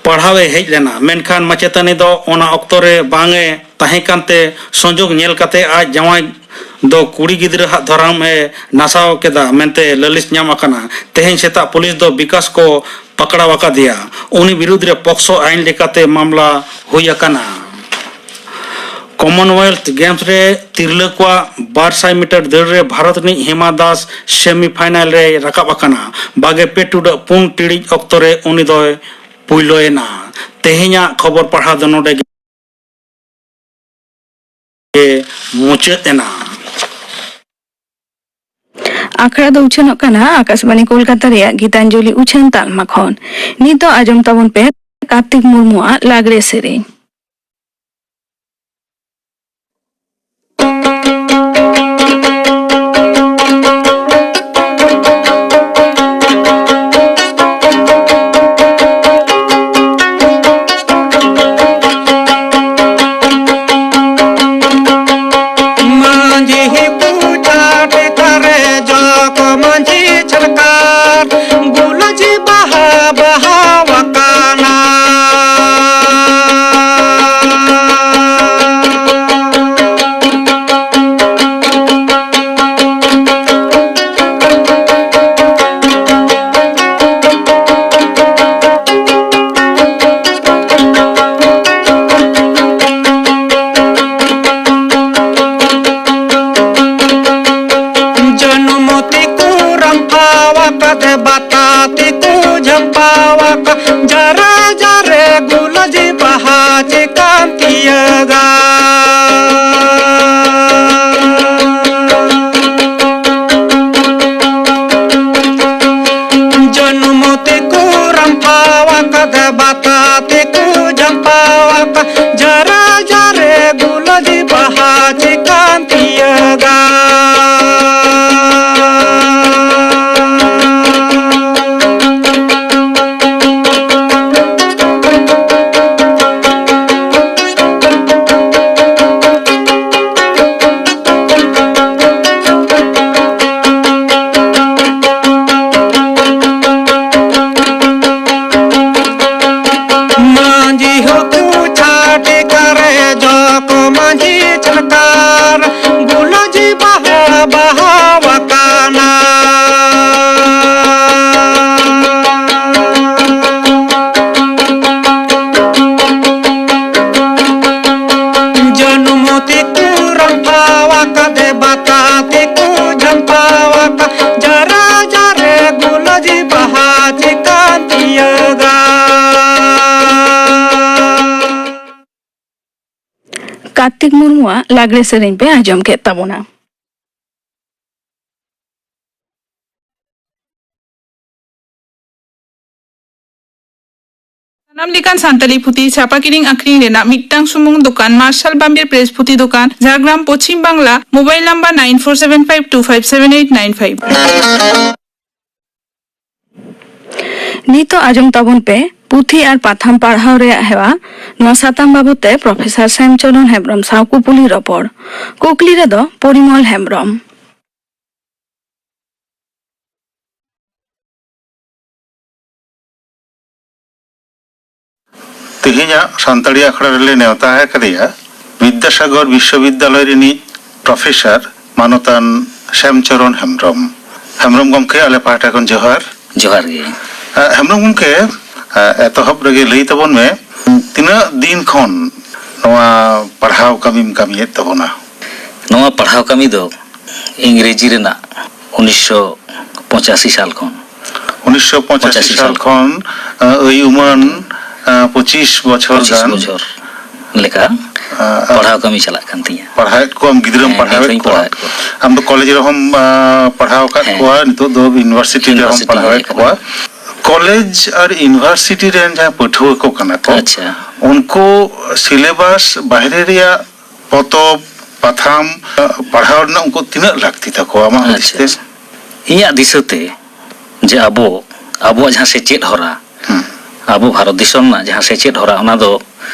ᱯᱟᱲᱦᱟᱣᱮ ᱦᱮᱡ ᱞᱮᱱᱟ, ᱢᱮᱱᱠᱷᱟᱱ ᱢᱟᱪᱮᱛᱟᱹᱱᱤ ᱫᱚ ᱚᱱᱟ ᱚᱠᱛᱚ ᱨᱮ ᱵᱟᱝ ᱮ ᱛᱟᱦᱮᱸ ᱠᱟᱱᱛᱮ ᱥᱚᱸᱡᱳᱜᱽ ᱧᱮᱞ ᱠᱟᱛᱮ ᱟᱡ ᱡᱟᱶᱟᱭ ᱫᱚ ᱠᱩᱲᱤ ᱜᱤᱫᱽᱨᱟᱹ ᱦᱟᱜ ᱫᱷᱚᱨᱚᱢ ᱮ ᱱᱟᱥᱟᱣ ᱠᱮᱫᱟ ᱢᱮᱱᱛᱮ ᱞᱟᱹᱞᱤᱥ ᱧᱟᱢ ᱟᱠᱟᱱᱟ᱾ ᱛᱮᱦᱮᱧ ᱥᱮᱛᱟᱜ ᱯᱩᱞᱤᱥ ᱫᱚ ᱵᱤᱠᱟᱥ ᱠᱚ ᱯᱟᱠᱲᱟᱣ ᱟᱠᱟᱫᱮᱭᱟ᱾ ᱩᱱᱤ ᱵᱤᱨᱩᱫᱽ ᱨᱮ ᱯᱚᱠᱥᱚ ᱟᱭᱤᱱ ᱞᱮᱠᱟᱛᱮ ᱢᱟᱢᱞᱟ ᱦᱩᱭ ᱟᱠᱟᱱᱟ᱾ ᱠᱚᱢᱚᱱᱣᱮᱞᱛᱷ ᱜᱮᱢᱥ ᱨᱮ ᱛᱤᱨᱞᱟᱹ ᱠᱚᱣᱟᱜ ᱵᱟᱨ ᱥᱟᱭ ᱢᱤᱴᱟᱨ ᱫᱟᱹᱲ ᱨᱮ ᱵᱷᱟᱨᱚᱛ ᱨᱤᱱᱤᱡ ᱦᱮᱢᱟ ᱫᱟᱥ ᱥᱮᱢᱤᱯᱷᱟᱭᱱᱟᱞ ᱨᱮᱭ ᱨᱟᱠᱟᱵ ᱟᱠᱟᱱᱟ᱾ ᱵᱟᱜᱮ ᱯᱮ ᱴᱩᱰᱟᱹᱜ ᱯᱩᱱ ᱴᱤᱲᱤᱡ ᱚᱠᱛᱚ ᱨᱮ ᱩᱱᱤ ᱫᱚᱭ ᱯᱩᱭᱞᱩᱭᱮᱱᱟ᱾ ᱛᱮᱦᱮᱧᱟᱜ ᱠᱷᱚᱵᱚᱨ ᱯᱟᱲᱦᱟᱣ ᱫᱚ ᱱᱚᱰᱮ ᱜᱮ ᱢᱩᱪᱟᱹᱫ ᱮᱱᱟ᱾ ᱟᱠᱷᱲᱟ ᱫᱚ ᱩᱪᱷᱟᱹᱱᱚᱜ ᱠᱟᱱᱟ ᱟᱠᱟᱥᱵᱟᱬᱤ ᱠᱳᱞᱠᱟᱛᱟ ᱨᱮᱭᱟᱜ ᱜᱤᱛᱟᱧᱡᱚᱞᱤ ᱩᱪᱷᱟᱹᱱ ᱛᱟᱞᱢᱟ ᱠᱷᱚᱱ᱾ ᱱᱤᱛ ᱫᱚ ᱟᱸᱡᱚᱢ ᱛᱟᱵᱚᱱ ᱯᱮ ᱠᱟᱨᱛᱤᱠ ᱢᱩᱨᱢᱩᱣᱟᱜ ᱞᱟᱜᱽᱲᱮ ᱥᱮᱨᱮᱧ᱾ ᱢᱟᱹᱡᱷᱤ ᱠᱚ ᱪᱟᱴ ᱠᱟᱨᱮ ᱡᱚᱜᱽ ᱢᱟᱹᱡᱷᱤ ᱪᱷᱟᱴᱠᱟᱨ, ᱜᱩᱞᱟᱹᱡᱤ ᱵᱟᱦᱟ ᱵᱟᱦᱟᱣᱟᱠᱟᱱᱟ᱾ ᱡᱟᱹᱱᱩᱢ ᱛᱤᱠᱩ ᱨᱟᱢᱯᱷᱟᱣ ᱟᱠᱟᱫ, ᱵᱟᱛᱟ ᱛᱤᱠᱩ ᱡᱷᱟᱢᱯᱟᱣ ᱟᱠᱟᱫ, ᱡᱟᱨᱮ ᱡᱟᱨᱮ ᱜᱩᱞᱟᱹᱡᱤ ᱵᱟᱦᱟ ᱪᱮᱠᱟᱢ ᱛᱤᱭᱟᱹᱜᱟ᱾ ᱡᱟᱹᱱᱩᱢ ᱛᱤᱠᱩ ᱨᱟᱢᱯᱷᱟᱣ ᱟᱠᱟᱫ, ᱵᱟᱛᱟ ᱛᱤᱠᱩ ᱡᱷᱟᱢᱯᱟᱣ ᱟᱠᱟᱫ, ᱡᱟᱨᱮ ᱡᱟᱨᱮ ᱜᱩᱞᱟᱹᱡᱤ ᱵᱟᱦᱟ ᱪᱮᱠᱟᱢ ᱛᱤᱭᱟᱹᱜᱟ᱾ ᱠᱟᱨᱛᱤᱠ ᱢᱩᱨᱢᱩᱣᱟᱜ ᱞᱟᱜᱽᱲᱮ ᱥᱮᱨᱮᱧ ᱯᱮ ᱟᱸᱡᱚᱢ ᱠᱮᱫ ᱛᱟᱵᱚᱱᱟ᱾ ᱥᱟᱱᱟᱢ ᱞᱮᱠᱟᱱ ᱥᱟᱱᱛᱟᱲᱤ ᱯᱩᱛᱷᱤ ᱪᱷᱟᱯᱟ ᱠᱤᱨᱤᱧ ᱟᱹᱠᱷᱨᱤᱧ ᱨᱮᱱᱟᱜ ᱢᱤᱫᱴᱟᱝ ᱥᱩᱢᱩᱝ ᱫᱚᱠᱟᱱ ᱢᱟᱨᱥᱟᱞ ᱵᱟᱢᱵᱤᱨ ᱯᱨᱮᱥ ᱯᱩᱛᱷᱤ ᱫᱚᱠᱟᱱ, Jhargram, Paschim Bangla. Mobile number nine four seven five two five seven eight nine five᱾ ᱱᱤᱛᱚᱜ ᱟᱸᱡᱚᱢ ᱛᱟᱵᱚᱱ ᱯᱮ ᱯᱩᱛᱷᱤ ᱟᱨ ᱯᱟᱛᱷᱟᱢ ᱯᱟᱲᱦᱟᱣ ᱨᱮᱭᱟᱜ ᱦᱮᱣᱟ᱾ ᱱᱚᱣᱟ ᱥᱟᱛᱟᱢ ᱵᱟᱵᱚᱛ ᱛᱮ ᱯᱨᱚᱯᱷᱮᱥᱚᱨ ᱥᱮᱢᱪᱚᱨᱚᱱ ᱦᱮᱢᱵᱽᱨᱚᱢ ᱥᱟᱶ ᱠᱩᱯᱩᱞᱤ ᱨᱚᱯᱚᱲ᱾ ᱠᱩᱠᱞᱤ ᱨᱮᱫᱚ ᱯᱚᱨᱤᱢᱚᱞ ᱦᱮᱢᱵᱽᱨᱚᱢ᱾ ᱛᱮᱦᱮᱧᱟᱜ ᱥᱟᱱᱛᱟᱲᱤ ᱟᱠᱷᱲᱟ ᱨᱮᱞᱮ ᱱᱮᱣᱛᱟ ᱟᱠᱟᱫᱮᱭᱟ ᱵᱤᱫᱽᱫᱟᱥᱟᱜᱚᱨ ᱵᱤᱥᱥᱚᱵᱤᱫᱽᱫᱟᱞᱚᱭ ᱨᱤᱱᱤᱡ ᱯᱨᱚᱯᱷᱮᱥᱚᱨ ᱢᱟᱱᱚᱛᱟᱱ ᱥᱮᱢᱪᱚᱨᱚᱱ ᱦᱮᱢᱵᱽᱨᱚᱢ᱾ ᱦᱮᱢᱵᱽᱨᱚᱢ ᱜᱚᱢᱠᱮ, ᱟᱞᱮ ᱯᱟᱦᱴᱟ ᱠᱷᱚᱱ ᱡᱚᱦᱟᱨ᱾ ᱡᱚᱦᱟᱨ ᱜᱮ᱾ ᱮ, ᱦᱮᱢᱵᱽᱨᱚᱢ ᱜᱚᱢᱠᱮ, ᱮ, ᱮᱛᱚᱦᱚᱵ ᱨᱮᱜᱮ ᱞᱟᱹᱭ ᱛᱟᱵᱚᱱ ᱢᱮ, ᱛᱤᱱᱟᱹᱜ ᱫᱤᱱ ᱠᱷᱚᱱ ᱱᱚᱣᱟ ᱯᱟᱲᱦᱟᱣ ᱠᱟᱹᱢᱤᱢ ᱠᱟᱹᱢᱤᱭᱮᱫ ᱛᱟᱵᱚᱱᱟ? ᱱᱚᱣᱟ ᱯᱟᱲᱦᱟᱣ ᱠᱟᱹᱢᱤ ᱫᱚ ᱤᱝᱨᱮᱡᱤ ᱨᱮᱱᱟᱜ ᱩᱱᱤᱥᱥᱚ ᱯᱚᱸᱪᱟᱥᱤ ᱥᱟᱞ ᱠᱷᱚᱱ᱾ ᱩᱱᱤᱥᱥᱚ ᱯᱚᱸᱪᱟᱥᱤ ᱯᱚᱸᱪᱟᱥᱤ ᱥᱟᱞ ᱥᱟᱞ᱾ ᱠᱷᱚᱱ, ᱟᱹᱭ ᱩᱢᱟᱹᱱ, ᱯᱚᱸᱪᱤᱥ ᱵᱚᱪᱷᱚᱨ ᱯᱚᱸᱪᱤᱥ ᱜᱟᱱ᱾ ᱵᱚᱪᱷᱚᱨ ᱞᱮᱠᱟ ᱟᱨ ᱯᱟᱲᱦᱟᱣ ᱠᱟᱹᱢᱤ ᱪᱟᱞᱟᱜ ᱠᱟᱱ ᱛᱤᱧᱟᱹ᱾ ᱯᱟᱲᱦᱟᱣᱮᱫ ᱠᱚᱣᱟᱢ, ᱜᱤᱫᱽᱨᱟᱹᱢ ᱦᱮᱸ, ᱯᱟᱲᱦᱟᱣᱮᱫ ᱱᱤᱛ ᱦᱚᱸᱧ ᱠᱚᱣᱟ᱾ ᱯᱟᱲᱦᱟᱣᱮᱫ ᱠᱚᱣᱟ᱾ ᱟᱢ ᱫᱚ ᱠᱚᱞᱮᱡᱽ ᱨᱮᱦᱚᱸᱢ, ᱟ, ᱯᱟᱲᱦᱟᱣ ᱟᱠᱟᱫ ᱦᱮᱸ᱾ ᱠᱚᱣᱟ, ᱱᱤᱛᱚᱜ ᱫᱚ ᱤᱭᱩᱱᱤᱵᱷᱟᱨᱥᱤᱴᱤ ᱨᱮᱦᱚᱸᱢ ᱤᱭᱩᱱᱤᱵᱷᱟᱨᱥᱤᱴᱤ ᱯᱟᱲᱦᱟᱣᱮᱫ ᱦᱩᱭ ᱟᱠᱟᱱᱟ᱾ ᱠᱚᱣᱟ᱾ ᱠᱚᱞᱮᱡᱽ ᱟᱨ ᱤᱭᱩᱱᱤᱵᱷᱟᱨᱥᱤᱴᱤ ᱨᱮᱱ ᱡᱟᱦᱟᱸᱭ ᱯᱟᱹᱴᱷᱩᱣᱟᱹ ᱠᱚ ᱠᱟᱱᱟ ᱠᱚ, ᱟᱪᱪᱷᱟ᱾ ᱩᱱᱠᱩ ᱥᱤᱞᱮᱵᱟᱥ ᱵᱟᱦᱨᱮ ᱨᱮᱭᱟᱜ ᱯᱚᱛᱚᱵ, ᱯᱟᱛᱷᱟᱢ, ᱟ, ᱯᱟᱲᱦᱟᱣ ᱨᱮᱱᱟᱜ ᱩᱱᱠᱩ ᱛᱤᱱᱟᱹᱜ ᱞᱟᱹᱠᱛᱤ ᱛᱟᱠᱚᱣᱟ ᱟᱢᱟᱜ ᱦᱩᱫᱤᱥ ᱟᱪᱪᱷᱟ, ᱛᱮ? ᱟᱪᱪᱷᱟ᱾ ᱤᱧᱟᱹᱜ ᱫᱤᱥᱟᱹᱛᱮ ᱡᱮ ᱟᱵᱚ, ᱟᱵᱚᱣᱟᱜ ᱡᱟᱦᱟᱸ ᱥᱮᱪᱮᱫ ᱦᱚᱨᱟ, ᱦᱩᱸ᱾ ᱟᱵᱚ ᱵᱷᱟᱨᱚᱛ ᱫᱤᱥᱚᱢ ᱨᱮᱱᱟᱜ ᱡᱟᱦᱟᱸ ᱥᱮᱪᱮᱫ ᱦᱚᱨᱟ, ᱚᱱᱟ ᱫᱚ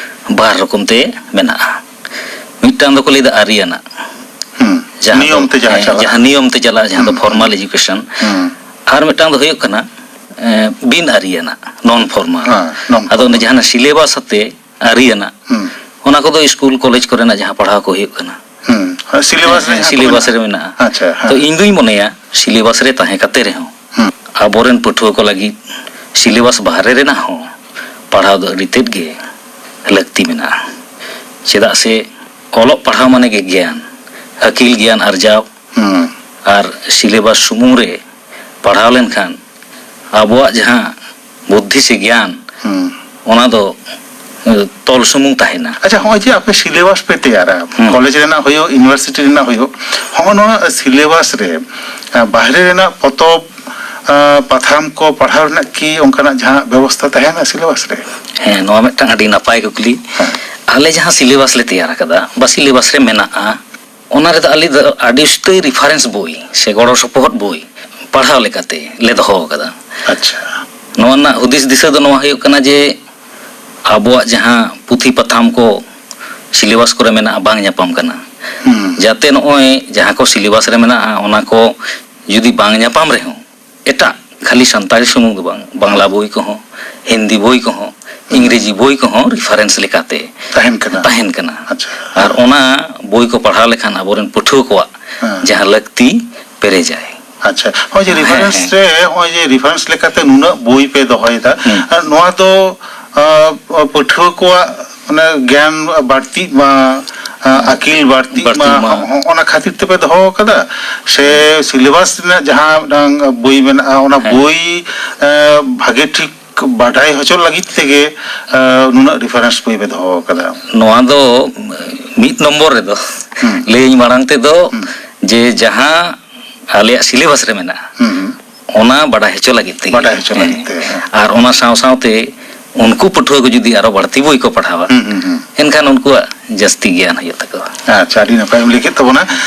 ᱵᱟᱨ ᱨᱚᱠᱚᱢ ᱛᱮ ᱢᱮᱱᱟᱜᱼᱟ᱾ ᱢᱤᱫᱴᱟᱝ ᱫᱚᱠᱚ ᱞᱟᱹᱭᱫᱟ ᱟᱹᱨᱤᱭᱟᱱᱟᱜ, ᱦᱩᱸ᱾ ᱡᱟᱦᱟᱸ ᱱᱤᱭᱚᱢ ᱫᱚ, ᱛᱮ ᱡᱟᱦᱟᱸ ᱦᱮᱸ, ᱪᱟᱞᱟᱜᱼᱟ᱾ ᱡᱟᱦᱟᱸ ᱱᱤᱭᱚᱢ ᱛᱮ ᱪᱟᱞᱟᱜᱼᱟ, ᱡᱟᱦᱟᱸ ᱫᱚ ᱦᱩᱸ᱾ Formal education. ᱦᱩᱸ᱾ ᱟᱨ ᱢᱤᱫᱴᱟᱝ ᱫᱚ ᱦᱩᱭᱩᱜ ᱠᱟᱱᱟ, ᱮ, ᱵᱤᱱ ᱟᱹᱨᱤᱭᱟᱱᱟᱜ, ᱱᱚᱱ ᱯᱷᱚᱨᱢᱟᱞ᱾ ᱦᱮᱸ, ᱱᱚᱱ ᱟᱫᱚ ᱚᱱᱮ ᱯᱷᱚᱨᱢᱟᱞ᱾ ᱡᱟᱦᱟᱸ ᱥᱤᱞᱮᱵᱟᱥ ᱟᱛᱮ ᱟᱹᱨᱤᱭᱟᱱᱟᱜ, ᱦᱩᱸ᱾ ᱚᱱᱟ ᱠᱚᱫᱚ ᱥᱠᱩᱞ ᱠᱚᱞᱮᱡᱽ ᱠᱚᱨᱮᱱᱟᱜ ᱡᱟᱦᱟᱸ ᱯᱟᱲᱦᱟᱣ ᱠᱚ ᱦᱩᱭᱩᱜ ᱠᱟᱱᱟ᱾ ᱦᱩᱸ᱾ ᱟᱨ ᱥᱤᱞᱮᱵᱟᱥ ᱦᱮᱸ, ᱨᱮ ᱦᱮᱸ, ᱡᱟᱦᱟᱸ ᱠᱚ ᱥᱤᱞᱮᱵᱟᱥ ᱢᱮᱱᱟᱜᱼᱟ᱾ ᱨᱮ ᱢᱮᱱᱟᱜᱼᱟ᱾ ᱟᱪᱪᱷᱟ, ᱦᱮᱸ᱾ ᱛᱚ, ᱤᱧ ᱫᱩᱧ ᱢᱚᱱᱮᱭᱟ, ᱥᱤᱞᱮᱵᱟᱥ ᱨᱮ ᱛᱟᱦᱮᱸ ᱠᱟᱛᱮ ᱨᱮᱦᱚᱸ, ᱦᱩᱸ᱾ ᱟᱵᱚᱨᱮᱱ ᱯᱟᱹᱴᱷᱩᱣᱟᱹ ᱠᱚ ᱞᱟᱹᱜᱤᱫ ᱥᱤᱞᱮᱵᱟᱥ ᱵᱟᱦᱨᱮ ᱨᱮᱱᱟᱜ ᱦᱚᱸ ᱯᱟᱲᱦᱟᱣ ᱫᱚ ᱟᱹᱰᱤ ᱛᱮᱫ ᱜᱮ ᱞᱟᱹᱠᱛᱤ ᱢᱮᱱᱟᱜᱼᱟ᱾ ᱪᱮᱫᱟᱜ ᱥᱮ ᱚᱞᱚᱜ ᱯᱟᱲᱦᱟᱣ ᱢᱟᱱᱮ ᱜᱮ ᱜᱮᱭᱟᱱ, ᱟᱹᱠᱤᱞ ᱜᱮᱭᱟᱱ ᱟᱨᱡᱟᱣ᱾ ᱦᱩᱸ᱾ ᱟᱨ ᱥᱤᱞᱮᱵᱟᱥ ᱥᱩᱢᱩᱝ ᱨᱮ ᱯᱟᱲᱦᱟᱣ ᱞᱮᱱᱠᱷᱟᱱ ᱟᱵᱚᱣᱟᱜ ᱡᱟᱦᱟᱸ ᱵᱩᱫᱽᱫᱷᱤ ᱥᱮ ᱜᱮᱭᱟᱱ, ᱦᱩᱸ᱾ ᱚᱱᱟ ᱫᱚ, ᱮ, ᱛᱚᱞ ᱥᱩᱢᱩᱝ ᱛᱟᱦᱮᱱᱟ᱾ ᱟᱪᱪᱷᱟ, ᱦᱚᱸᱜᱼᱚᱭ ᱡᱮ ᱟᱯᱮ ᱥᱤᱞᱮᱵᱟᱥ ᱯᱮ ᱛᱮᱭᱟᱨᱟ, ᱦᱩᱸ᱾ ᱠᱚᱞᱮᱡᱽ ᱨᱮᱱᱟᱜ ᱦᱩᱭᱩᱜ, ᱤᱭᱩᱱᱤᱵᱷᱟᱨᱥᱤᱴᱤ ᱨᱮᱱᱟᱜ ᱦᱩᱭᱩᱜ, ᱦᱚᱸᱜᱼᱚ ᱱᱚᱣᱟ ᱥᱤᱞᱮᱵᱟᱥ ᱨᱮ, ᱟ, ᱵᱟᱦᱨᱮ ᱨᱮᱱᱟᱜ ᱯᱚᱛᱚᱵ, ᱟ, ᱯᱟᱛᱷᱟᱢ ᱠᱚ ᱯᱟᱲᱦᱟᱣ ᱨᱮᱱᱟᱜ ᱠᱤ ᱚᱱᱠᱟᱱᱟᱜ ᱡᱟᱦᱟᱸ ᱵᱮᱵᱚᱥᱛᱷᱟ ᱛᱟᱦᱮᱱᱟ ᱥᱤᱞᱮᱵᱟᱥ ᱨᱮ? ᱦᱮᱸ, ᱱᱚᱣᱟ ᱢᱤᱫᱴᱟᱝ ᱟᱹᱰᱤ ᱱᱟᱯᱟᱭ ᱠᱩᱠᱞᱤ᱾ ᱦᱮᱸ᱾ ᱟᱞᱮ ᱡᱟᱦᱟᱸ ᱥᱤᱞᱮᱵᱟᱥ ᱞᱮ ᱛᱮᱭᱟᱨ ᱟᱠᱟᱫᱟ ᱵᱟ ᱥᱤᱞᱮᱵᱟᱥ ᱨᱮ ᱢᱮᱱᱟᱜᱼᱟ, ᱚᱱᱟ ᱨᱮᱫᱚ ᱟᱞᱮ ᱫᱚ ᱟᱹᱰᱤ ᱩᱥᱛᱟᱹᱭ ᱨᱤᱯᱷᱟᱨᱮᱱᱥ ᱵᱳᱭ ᱥᱮ ᱜᱚᱲᱚ ᱥᱚᱯᱚᱦᱚᱫ ᱵᱳᱭ ᱯᱟᱲᱦᱟᱣ ᱞᱮᱠᱟᱛᱮ ᱞᱮ ᱫᱚᱦᱚ ᱟᱠᱟᱫᱟ᱾ ᱟᱪᱪᱷᱟ᱾ ᱱᱚᱣᱟ ᱨᱮᱱᱟᱜ ᱦᱩᱫᱤᱥ ᱫᱤᱥᱟᱹ ᱫᱚ ᱱᱚᱣᱟ ᱦᱩᱭᱩᱜ ᱠᱟᱱᱟ ᱡᱮ ᱟᱵᱚᱣᱟᱜ ᱡᱟᱦᱟᱸ ᱯᱩᱛᱷᱤ ᱯᱟᱛᱷᱟᱢ ᱠᱚ ᱥᱤᱞᱮᱵᱟᱥ ᱠᱚᱨᱮ ᱢᱮᱱᱟᱜᱼᱟ, ᱵᱟᱝ ᱧᱟᱯᱟᱢ ᱠᱟᱱᱟ᱾ ᱦᱩᱸ᱾ ᱡᱟᱛᱮ ᱱᱚᱜᱼᱚᱭ ᱡᱟᱦᱟᱸ ᱠᱚ ᱥᱤᱞᱮᱵᱟᱥ ᱨᱮ ᱢᱮᱱᱟᱜᱼᱟ, ᱚᱱᱟ ᱠᱚ ᱡᱩᱫᱤ ᱵᱟᱝ ᱧᱟᱯᱟᱢ ᱨᱮᱦᱚᱸ, ᱮᱴᱟᱜ ᱠᱷᱟᱹᱞᱤ ᱥᱟᱱᱛᱟᱲᱤ ᱥᱩᱢᱩᱝ ᱫᱚ ᱵᱟᱝ, ᱵᱟᱝᱞᱟ ᱵᱳᱭ ᱠᱚᱦᱚᱸ, ᱦᱤᱱᱫᱤ ᱵᱳᱭ ᱠᱚᱦᱚᱸ, ᱦᱩᱸ᱾ ᱤᱝᱨᱮᱡᱤ ᱵᱳᱭ ᱠᱚᱦᱚᱸ ᱨᱤᱯᱷᱟᱨᱮᱱᱥ ᱞᱮᱠᱟᱛᱮ ᱛᱟᱦᱮᱱ ᱠᱟᱱᱟ᱾ ᱛᱟᱦᱮᱱ ᱠᱟᱱᱟ᱾ ᱟᱪᱪᱷᱟ᱾ ᱟᱨ ᱚᱱᱟ ᱵᱳᱭ ᱠᱚ ᱯᱟᱲᱦᱟᱣ ᱞᱮᱠᱷᱟᱱ ᱟᱵᱚᱨᱮᱱ ᱯᱟᱹᱴᱷᱩᱣᱟᱹ ᱠᱚᱣᱟᱜ ᱦᱮᱸ᱾ ᱡᱟᱦᱟᱸ ᱞᱟᱹᱠᱛᱤ ᱯᱮᱨᱮᱡᱟᱭ᱾ ᱟᱪᱪᱷᱟ, ᱱᱚᱜᱼᱚᱭ ᱡᱮ ᱦᱮᱸ, ᱨᱤᱯᱷᱟᱨᱮᱱᱥ ᱦᱮᱸ᱾ ᱨᱮ, ᱱᱚᱜᱼᱚᱭ ᱡᱮ ᱨᱤᱯᱷᱟᱨᱮᱱᱥ ᱞᱮᱠᱟᱛᱮ ᱱᱩᱱᱟᱹᱜ ᱵᱳᱭ ᱯᱮ ᱫᱚᱦᱚᱭᱮᱫᱟ, ᱦᱩᱸ᱾ ᱟᱨ ᱱᱚᱣᱟ ᱫᱚ, ᱟ, ᱯᱟᱹᱴᱷᱩᱣᱟᱹ ᱠᱚᱣᱟᱜ ᱢᱟᱱᱮ ᱜᱮᱭᱟᱱ ᱵᱟᱹᱲᱛᱤᱜ ᱢᱟ, ᱟ, ᱟᱹᱠᱤᱞ ᱵᱟᱹᱲᱛᱤᱜ ᱵᱟᱹᱲᱛᱤᱜ ᱢᱟ, ᱢᱟ᱾ ᱦᱚᱸ-, ᱦᱚᱸᱜᱼᱚ ᱱᱟ ᱠᱷᱟᱹᱛᱤᱨ ᱛᱮᱯᱮ ᱫᱚᱦᱚ ᱟᱠᱟᱫᱟ? ᱥᱮ ᱥᱤᱞᱮᱵᱟᱥ ᱨᱮᱱᱟᱜ ᱡᱟᱦᱟᱸ ᱢᱤᱫᱴᱟᱝ ᱵᱳᱭ ᱢᱮᱱᱟᱜᱼᱟ, ᱚᱱᱟ ᱦᱮᱸ᱾ ᱵᱳᱭ, ᱟ, ᱵᱷᱟᱜᱮ ᱴᱷᱤᱠ ᱵᱟᱰᱟᱭ ᱦᱚᱪᱚ ᱞᱟᱹᱜᱤᱫ ᱛᱮᱜᱮ, ᱟ, ᱱᱩᱱᱟᱹᱜ ᱨᱤᱯᱷᱟᱨᱮᱱᱥ ᱵᱳᱭ ᱯᱮ ᱫᱚᱦᱚ ᱟᱠᱟᱫᱟ? ᱱᱚᱣᱟ ᱫᱚ ᱢᱤᱫ ᱱᱚᱢᱵᱚᱨ ᱨᱮᱫᱚ ᱦᱩᱸ᱾ ᱞᱟᱹᱭᱟᱹᱧ ᱢᱟᱲᱟᱝ ᱛᱮᱫᱚ ᱦᱩᱸ᱾ ᱡᱮ ᱡᱟᱦᱟᱸ ᱟᱞᱮᱭᱟᱜ ᱥᱤᱞᱮᱵᱟᱥ ᱨᱮ ᱢᱮᱱᱟᱜᱼᱟ, ᱦᱩᱸ, ᱦᱩᱸ᱾ ᱚᱱᱟ ᱵᱟᱰᱟᱭ ᱦᱚᱪᱚ ᱞᱟᱹᱜᱤᱫ ᱛᱮᱜᱮ᱾ ᱵᱟᱰᱟᱭ ᱦᱚᱪᱚ ᱞᱟᱹᱜᱤᱫ ᱦᱮᱸ᱾ ᱛᱮ, ᱦᱮᱸ᱾ ᱟᱨ ᱚᱱᱟ ᱥᱟᱶ ᱥᱟᱶᱛᱮ ᱩᱱᱠᱩ ᱯᱟᱹᱴᱷᱩᱣᱟᱹ ᱠᱚ ᱡᱩᱫᱤ ᱟᱨᱚ ᱵᱟᱹᱲᱛᱤ ᱵᱳᱭ ᱠᱚ ᱯᱟᱲᱦᱟᱣᱟ, ᱦᱩᱸ, ᱦᱩᱸ, ᱦᱩᱸ᱾ ᱮᱱᱠᱷᱟᱱ ᱩᱱᱠᱩᱣᱟᱜ ᱡᱟᱹᱥᱛᱤ ᱜᱮᱭᱟᱱ ᱦᱩᱭᱩᱜ ᱛᱟᱠᱚᱣᱟ᱾ ᱟᱪᱪᱷᱟ, ᱟᱹᱰᱤ ᱱᱟᱯᱟᱭ ᱮᱢ ᱞᱟᱹᱭ ᱠᱮᱫ ᱛᱟᱵᱚᱱᱟ᱾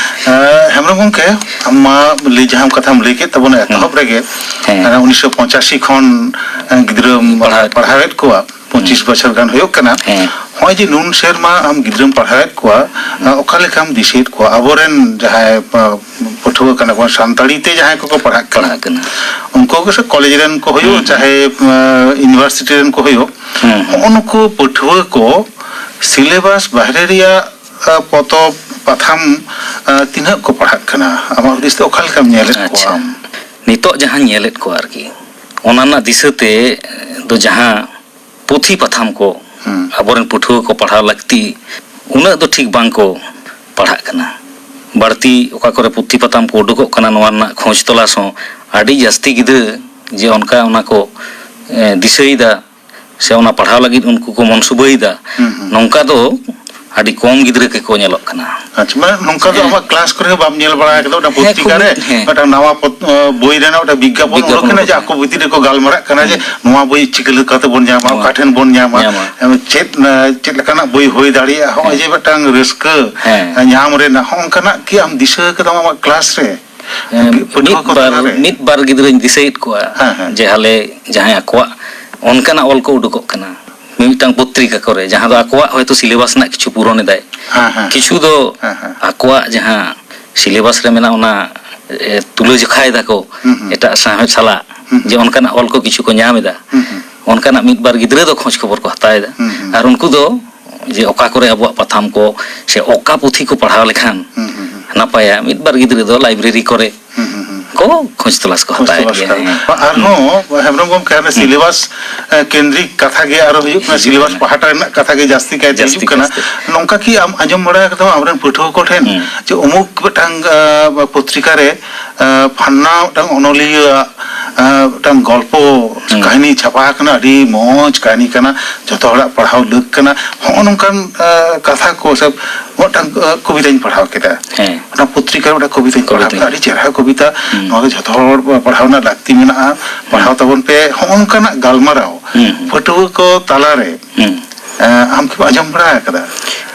ᱮᱸ, ᱦᱮᱢᱵᱨᱚᱢ ᱜᱚᱢᱠᱮ, ᱟᱢ ᱢᱟ ᱞᱟᱹᱭ, ᱡᱟᱦᱟᱸ ᱠᱟᱛᱷᱟᱢ ᱞᱟᱹᱭ ᱠᱮᱫ ᱛᱟᱵᱚᱱᱟ ᱮᱛᱚᱦᱚᱵ ᱦᱩᱸ᱾ ᱨᱮᱜᱮ, ᱦᱮᱸ᱾ ᱦᱟᱱᱟ ᱩᱱᱤᱥᱥᱚ ᱯᱚᱸᱪᱟᱥᱤ ᱠᱷᱚᱱ, ᱮᱸ, ᱜᱤᱫᱽᱨᱟᱹᱢ ᱯᱟᱲᱦᱟᱣᱮᱫ ᱯᱟᱲᱦᱟᱣᱮᱫ ᱠᱚᱣᱟ, ᱯᱚᱸᱪᱤᱥ ᱦᱩᱸ᱾ ᱵᱚᱪᱷᱚᱨ ᱜᱟᱱ ᱦᱩᱭᱩᱜ ᱠᱟᱱᱟ᱾ ᱦᱮᱸ᱾ ᱱᱚᱜᱼᱚᱭ ᱡᱮ ᱱᱩᱱ ᱥᱮᱨᱢᱟ ᱟᱢ ᱜᱤᱫᱽᱨᱟᱹᱢ ᱯᱟᱲᱦᱟᱣᱮᱫ ᱠᱚᱣᱟ, ᱦᱩᱸ᱾ ᱚᱠᱟ ᱞᱮᱠᱟᱢ ᱫᱤᱥᱟᱹᱭᱮᱫ ᱠᱚᱣᱟ? ᱟᱵᱚᱨᱮᱱ ᱡᱟᱦᱟᱸᱭ, ᱟ, ᱯᱟᱹᱴᱷᱩᱣᱟᱹ ᱠᱟᱱᱟ ᱵᱚᱱ, ᱥᱟᱱᱛᱟᱲᱤ ᱛᱮ ᱡᱟᱦᱟᱸᱭ ᱠᱚᱠᱚ ᱯᱟᱲᱦᱟᱜ ᱠᱟᱱᱟ, ᱯᱟᱲᱦᱟᱜ ᱠᱟᱱᱟ᱾ ᱩᱱᱠᱩ ᱜᱮ ᱥᱮ ᱠᱚᱞᱮᱡᱽ ᱨᱮᱱ ᱠᱚ ᱦᱩᱭᱩᱜ, ᱦᱩᱸ, ᱦᱩᱸ᱾ ᱪᱟᱦᱮ, ᱟ, ᱤᱭᱩᱱᱤᱵᱷᱟᱨᱥᱤᱴᱤ ᱨᱮᱱ ᱠᱚ ᱦᱩᱭᱩᱜ, ᱦᱩᱸ, ᱦᱩᱸ᱾ ᱦᱚᱸᱜᱼᱚ ᱱᱩᱠᱩ ᱯᱟᱹᱴᱷᱩᱣᱟᱹ ᱠᱚ ᱥᱤᱞᱮᱵᱟᱥ ᱵᱟᱦᱨᱮ ᱨᱮᱭᱟᱜ, ᱟ, ᱯᱚᱛᱚᱵ, ᱯᱟᱛᱷᱟᱢ, ᱟ, ᱛᱤᱱᱟᱹᱜ ᱠᱚ ᱯᱟᱲᱦᱟᱜ ᱠᱟᱱᱟ? ᱟᱢᱟᱜ ᱦᱩᱫᱤᱥ ᱛᱮ ᱚᱠᱟ ᱞᱮᱠᱟᱢ ᱧᱮᱞᱮᱫ ᱠᱚᱣᱟ ᱟᱪᱪᱷᱟ᱾ ᱟᱢ? ᱱᱤᱛᱚᱜ ᱡᱟᱦᱟᱸᱧ ᱧᱮᱞᱮᱫ ᱠᱚᱣᱟ ᱟᱨᱠᱤ, ᱚᱱᱟ ᱨᱮᱱᱟᱜ ᱫᱤᱥᱟᱹᱛᱮ ᱫᱚ ᱡᱟᱦᱟᱸ ᱯᱩᱛᱷᱤ ᱯᱟᱛᱷᱟᱢ ᱠᱚ ᱦᱩᱸ᱾ ᱟᱵᱚᱨᱮᱱ ᱯᱟᱹᱴᱷᱩᱣᱟᱹ ᱠᱚ ᱯᱟᱲᱦᱟᱣ ᱞᱟᱹᱠᱛᱤ, ᱩᱱᱟᱹᱜ ᱫᱚ ᱴᱷᱤᱠ ᱵᱟᱝ ᱠᱚ ᱯᱟᱲᱦᱟᱜ ᱠᱟᱱᱟ᱾ ᱵᱟᱹᱲᱛᱤ ᱚᱠᱟ ᱠᱚᱨᱮ ᱯᱩᱛᱷᱤ ᱯᱟᱛᱷᱟᱢ ᱠᱚ ᱩᱰᱩᱠᱚᱜ ᱠᱟᱱᱟ, ᱱᱚᱣᱟ ᱨᱮᱱᱟᱜ ᱠᱷᱚᱡᱽ ᱛᱚᱞᱟᱥ ᱦᱚᱸ ᱟᱹᱰᱤ ᱡᱟᱹᱥᱛᱤ ᱜᱤᱫᱽᱨᱟᱹ ᱡᱮ ᱚᱱᱠᱟ ᱚᱱᱟ ᱠᱚ, ᱮ, ᱫᱤᱥᱟᱹᱭᱮᱫᱟ, ᱥᱮ ᱚᱱᱟ ᱯᱟᱲᱦᱟᱣ ᱞᱟᱹᱜᱤᱫ ᱩᱱᱠᱩ ᱠᱚ ᱢᱚᱱᱥᱩᱵᱟᱹᱭᱮᱫᱟ, ᱦᱩᱸ, ᱦᱩᱸ᱾ ᱱᱚᱝᱠᱟ ᱫᱚ ᱟᱹᱰᱤ ᱠᱚᱢ ᱜᱤᱫᱽᱨᱟᱹ ᱜᱮᱠᱚ ᱧᱮᱞᱚᱜ ᱠᱟᱱᱟ᱾ ᱟᱪᱪᱷᱟ, ᱢᱟᱱᱮ ᱱᱚᱝᱠᱟ ᱫᱚ ᱦᱮᱸ᱾ ᱟᱢᱟᱜ ᱠᱞᱟᱥ ᱠᱚᱨᱮ ᱦᱚᱸ ᱵᱟᱢ ᱧᱮᱞ ᱵᱟᱲᱟ ᱟᱠᱟᱫᱟ, ᱚᱱᱟ ᱦᱮᱸ, ᱯᱚᱛᱨᱤᱠᱟ ᱠᱷᱩᱵ ᱨᱮ ᱢᱤᱫ-, ᱦᱮᱸ᱾ ᱢᱤᱫᱴᱟᱝ ᱱᱟᱣᱟ ᱯᱚᱛ-, ᱵᱳᱭ ᱨᱮᱱᱟᱜ ᱢᱤᱫᱴᱟᱝ ᱵᱤᱜᱽᱜᱟᱯᱚᱱ ᱵᱤᱜᱽᱜᱟᱯᱚᱱ ᱩᱰᱩᱠ ᱮᱱᱟ ᱡᱮ ᱩᱰᱩᱠ ᱮᱱᱟ᱾ ᱟᱠᱚ ᱵᱷᱤᱛᱤᱨ ᱨᱮᱠᱚ ᱜᱟᱞᱢᱟᱨᱟᱜ ᱠᱟᱱᱟ ᱡᱮ ᱦᱮᱸ᱾ ᱱᱚᱣᱟ ᱵᱳᱭ ᱪᱤᱠᱟᱹ ᱞᱮᱠᱟᱛᱮ ᱵᱚᱱ ᱧᱟᱢᱟ, ᱱᱚᱣᱟ᱾ ᱚᱠᱟ ᱴᱷᱮᱱ ᱵᱚᱱ ᱧᱟᱢᱟ, ᱧᱟᱢᱟ᱾ ᱪᱮᱫ, ᱪᱮᱫ ᱞᱮᱠᱟᱱᱟᱜ ᱵᱳᱭ ᱦᱩᱭ ᱫᱟᱲᱮᱭᱟᱜᱼᱟ, ᱦᱚᱸᱜᱼᱚᱭ ᱦᱮᱸ᱾ ᱡᱮ ᱢᱤᱫᱴᱟᱝ ᱨᱟᱹᱥᱠᱟᱹ ᱦᱮᱸ᱾ ᱧᱟᱢ ᱨᱮᱱᱟᱜ, ᱦᱚᱸᱜᱼᱚ ᱱᱚᱝᱠᱟᱱᱟᱜ ᱠᱤ ᱟᱢ ᱫᱤᱥᱟᱹ ᱠᱟᱫᱟᱢ ᱟᱢᱟᱜ ᱠᱞᱟᱥ ᱨᱮ? ᱦᱮᱸ, ᱯᱟᱹᱴᱷᱩᱣᱟᱹ ᱢᱤᱫ ᱠᱚ ᱵᱟᱨ, ᱛᱟᱞᱟᱨᱮ? ᱢᱤᱫ ᱵᱟᱨ ᱜᱤᱫᱽᱨᱟᱹᱧ ᱫᱤᱥᱟᱹᱭᱮᱫ ᱠᱚᱣᱟ, ᱦᱮᱸ, ᱦᱮᱸ᱾ ᱡᱮ ᱟᱞᱮ ᱡᱟᱦᱟᱸᱭ ᱟᱠᱚᱣᱟᱜ ᱚᱱᱠᱟᱱᱟᱜ ᱚᱞ ᱠᱚ ᱩᱰᱩᱠᱚᱜ ᱠᱟᱱᱟ, ᱢᱤᱢᱤᱫᱴᱟᱝ ᱯᱚᱛᱨᱤᱠᱟ ᱠᱚᱨᱮ, ᱡᱟᱦᱟᱸ ᱫᱚ ᱟᱠᱚᱣᱟᱜ ᱦᱚᱭᱛᱳ syllabus ᱨᱮᱱᱟᱜ ᱠᱤᱪᱷᱩ ᱯᱩᱨᱚᱱ ᱮᱫᱟᱭ, ᱦᱮᱸ, ᱦᱮᱸ᱾ ᱠᱤᱪᱷᱩ ᱫᱚ ᱦᱮᱸ, ᱦᱮᱸ᱾ ᱟᱠᱚᱣᱟᱜ ᱡᱟᱦᱟᱸ syllabus ᱨᱮ ᱢᱮᱱᱟᱜ ᱚᱱᱟ, ᱮ, ᱛᱩᱞᱟᱹ ᱡᱚᱠᱷᱟᱭ ᱫᱟᱠᱚ ᱦᱩᱸ, ᱦᱩᱸ᱾ ᱮᱴᱟᱜ ᱥᱟᱶᱦᱮᱫ ᱥᱟᱞᱟᱜ, ᱦᱩᱸ, ᱦᱩᱸ᱾ ᱡᱮ ᱚᱱᱠᱟᱱᱟᱜ ᱚᱞ ᱠᱚ ᱠᱤᱪᱷᱩ ᱠᱚ ᱧᱟᱢ ᱮᱫᱟ, ᱦᱩᱸ, ᱦᱩᱸ᱾ ᱚᱱᱠᱟᱱᱟᱜ ᱢᱤᱫ ᱵᱟᱨ ᱜᱤᱫᱽᱨᱟᱹ ᱫᱚ ᱠᱷᱚᱡᱽ ᱠᱷᱚᱵᱚᱨ ᱠᱚ ᱦᱟᱛᱟᱣ ᱮᱫᱟ᱾ ᱦᱩᱸ, ᱦᱩᱸ᱾ ᱟᱨ ᱩᱱᱠᱩ ᱫᱚ ᱡᱮ ᱚᱠᱟ ᱠᱚᱨᱮ ᱟᱵᱚᱣᱟᱜ ᱯᱟᱛᱷᱟᱢ ᱠᱚ ᱥᱮ ᱚᱠᱟ ᱯᱩᱛᱷᱤ ᱠᱚ ᱯᱟᱲᱦᱟᱣ ᱞᱮᱠᱷᱟᱱ ᱦᱩᱸ, ᱦᱩᱸ, ᱦᱩᱸ᱾ ᱱᱟᱯᱟᱭᱟ, ᱢᱤᱫ ᱵᱟᱨ ᱜᱤᱫᱽᱨᱟ ᱫᱚ library ᱠᱚᱨᱮ ᱦᱩᱸ, ᱦᱩᱸ, ᱦᱩᱸ᱾ ᱠᱚ ᱠᱷᱚᱡᱽ ᱛᱚᱞᱟᱥ ᱠᱚ ᱠᱷᱚᱡᱽ ᱦᱟᱛᱟᱣᱮᱫ ᱛᱚᱞᱟᱥ ᱜᱮᱭᱟ᱾ ᱠᱟᱱᱟ᱾ ᱦᱮᱸ᱾ ᱟᱨᱦᱚᱸ ᱦᱮᱢᱵᱨᱚᱢ ᱜᱚᱢᱠᱮ, ᱦᱟᱱᱮ ᱦᱩᱸ᱾ syllabus, ᱮ, ᱠᱮᱱᱫᱨᱤᱠ ᱠᱟᱛᱷᱟ ᱜᱮ ᱟᱨᱚ ᱦᱩᱭᱩᱜ ᱠᱟᱱᱟ, ᱦᱤᱡᱩᱜ syllabus ᱠᱟᱱᱟ᱾ ᱯᱟᱦᱴᱟ ᱨᱮᱱᱟᱜ ᱠᱟᱛᱷᱟ ᱜᱮ ᱡᱟᱹᱥᱛᱤ ᱠᱟᱭᱛᱮ ᱡᱟᱹᱥᱛᱤ ᱦᱤᱡᱩᱜ ᱠᱟᱱᱟ᱾ ᱠᱟᱭᱛᱮ᱾ ᱱᱚᱝᱠᱟ ᱠᱤ ᱟᱢ ᱟᱸᱡᱚᱢ ᱵᱟᱲᱟ ᱟᱠᱟᱫᱟᱢ ᱟᱢᱨᱮᱱ ᱯᱟᱹᱴᱷᱩᱣᱟᱹ ᱠᱚᱴᱷᱮᱱ ᱦᱩᱸ᱾ ᱡᱮ ᱚᱢᱩᱠ ᱢᱤᱫᱴᱟᱝ, ᱮ, ᱯᱚᱛᱨᱤᱠᱟ ᱨᱮ, ᱮ, ᱯᱷᱟᱱᱱᱟ ᱢᱤᱫᱴᱟᱝ ᱚᱱᱚᱞᱤᱭᱟᱹ ᱟᱜ, ᱮ, ᱢᱤᱫᱴᱟᱝ ᱜᱚᱞᱯᱚ ᱦᱩᱸ᱾ ᱠᱟᱹᱦᱱᱤ ᱪᱷᱟᱯᱟ ᱟᱠᱟᱱᱟ, ᱟᱹᱰᱤ ᱢᱚᱡᱽ ᱠᱟᱹᱦᱱᱤ ᱠᱟᱱᱟ, ᱡᱷᱚᱛᱚ ᱦᱚᱲᱟᱜ ᱯᱟᱲᱦᱟᱣ ᱞᱟᱹᱠ ᱠᱟᱱᱟ, ᱦᱚᱸᱜᱼᱚ ᱱᱚᱝᱠᱟᱱ, ᱮ, ᱠᱟᱛᱷᱟ ᱠᱚ ᱥᱮ ᱢᱤᱫᱴᱟᱝ, ᱮ, ᱠᱚᱵᱤᱛᱟᱧ ᱯᱟᱲᱦᱟᱣ ᱠᱮᱫᱟ᱾ ᱦᱮᱸ᱾ ᱚᱱᱟ ᱯᱚᱛᱨᱤᱠᱟ ᱨᱮ ᱢᱤᱫᱴᱟᱝ ᱠᱚᱵᱤᱛᱟᱧ ᱯᱟᱲᱦᱟᱣ ᱠᱚᱵᱤᱛᱟᱧ ᱠᱮᱫᱟ, ᱟᱹᱰᱤ ᱪᱮᱦᱨᱟ ᱠᱚᱵᱤᱛᱟ, ᱦᱩᱸ᱾ ᱱᱚᱣᱟ ᱫᱚ ᱡᱷᱚᱛᱚ ᱦᱚᱲ ᱯᱟᱲᱦᱟᱣ ᱨᱮᱱᱟᱜ ᱞᱟᱹᱠᱛᱤ ᱢᱮᱱᱟᱜᱼᱟ, ᱯᱟᱲᱦᱟᱣ ᱦᱩᱸ᱾ ᱛᱟᱵᱚᱱ ᱯᱮ, ᱦᱚᱸᱜᱼᱚ ᱱᱚᱝᱠᱟᱱᱟᱜ ᱜᱟᱞᱢᱟᱨᱟᱣ ᱦᱩᱸ, ᱦᱩᱸ᱾ ᱯᱟᱹᱴᱷᱩᱣᱟᱹ ᱠᱚ ᱛᱟᱞᱟᱨᱮ, ᱦᱩᱸ᱾ ᱮ, ᱟᱢ ᱠᱤᱢ ᱟᱸᱡᱚᱢ ᱵᱟᱲᱟ ᱟᱠᱟᱫᱟ?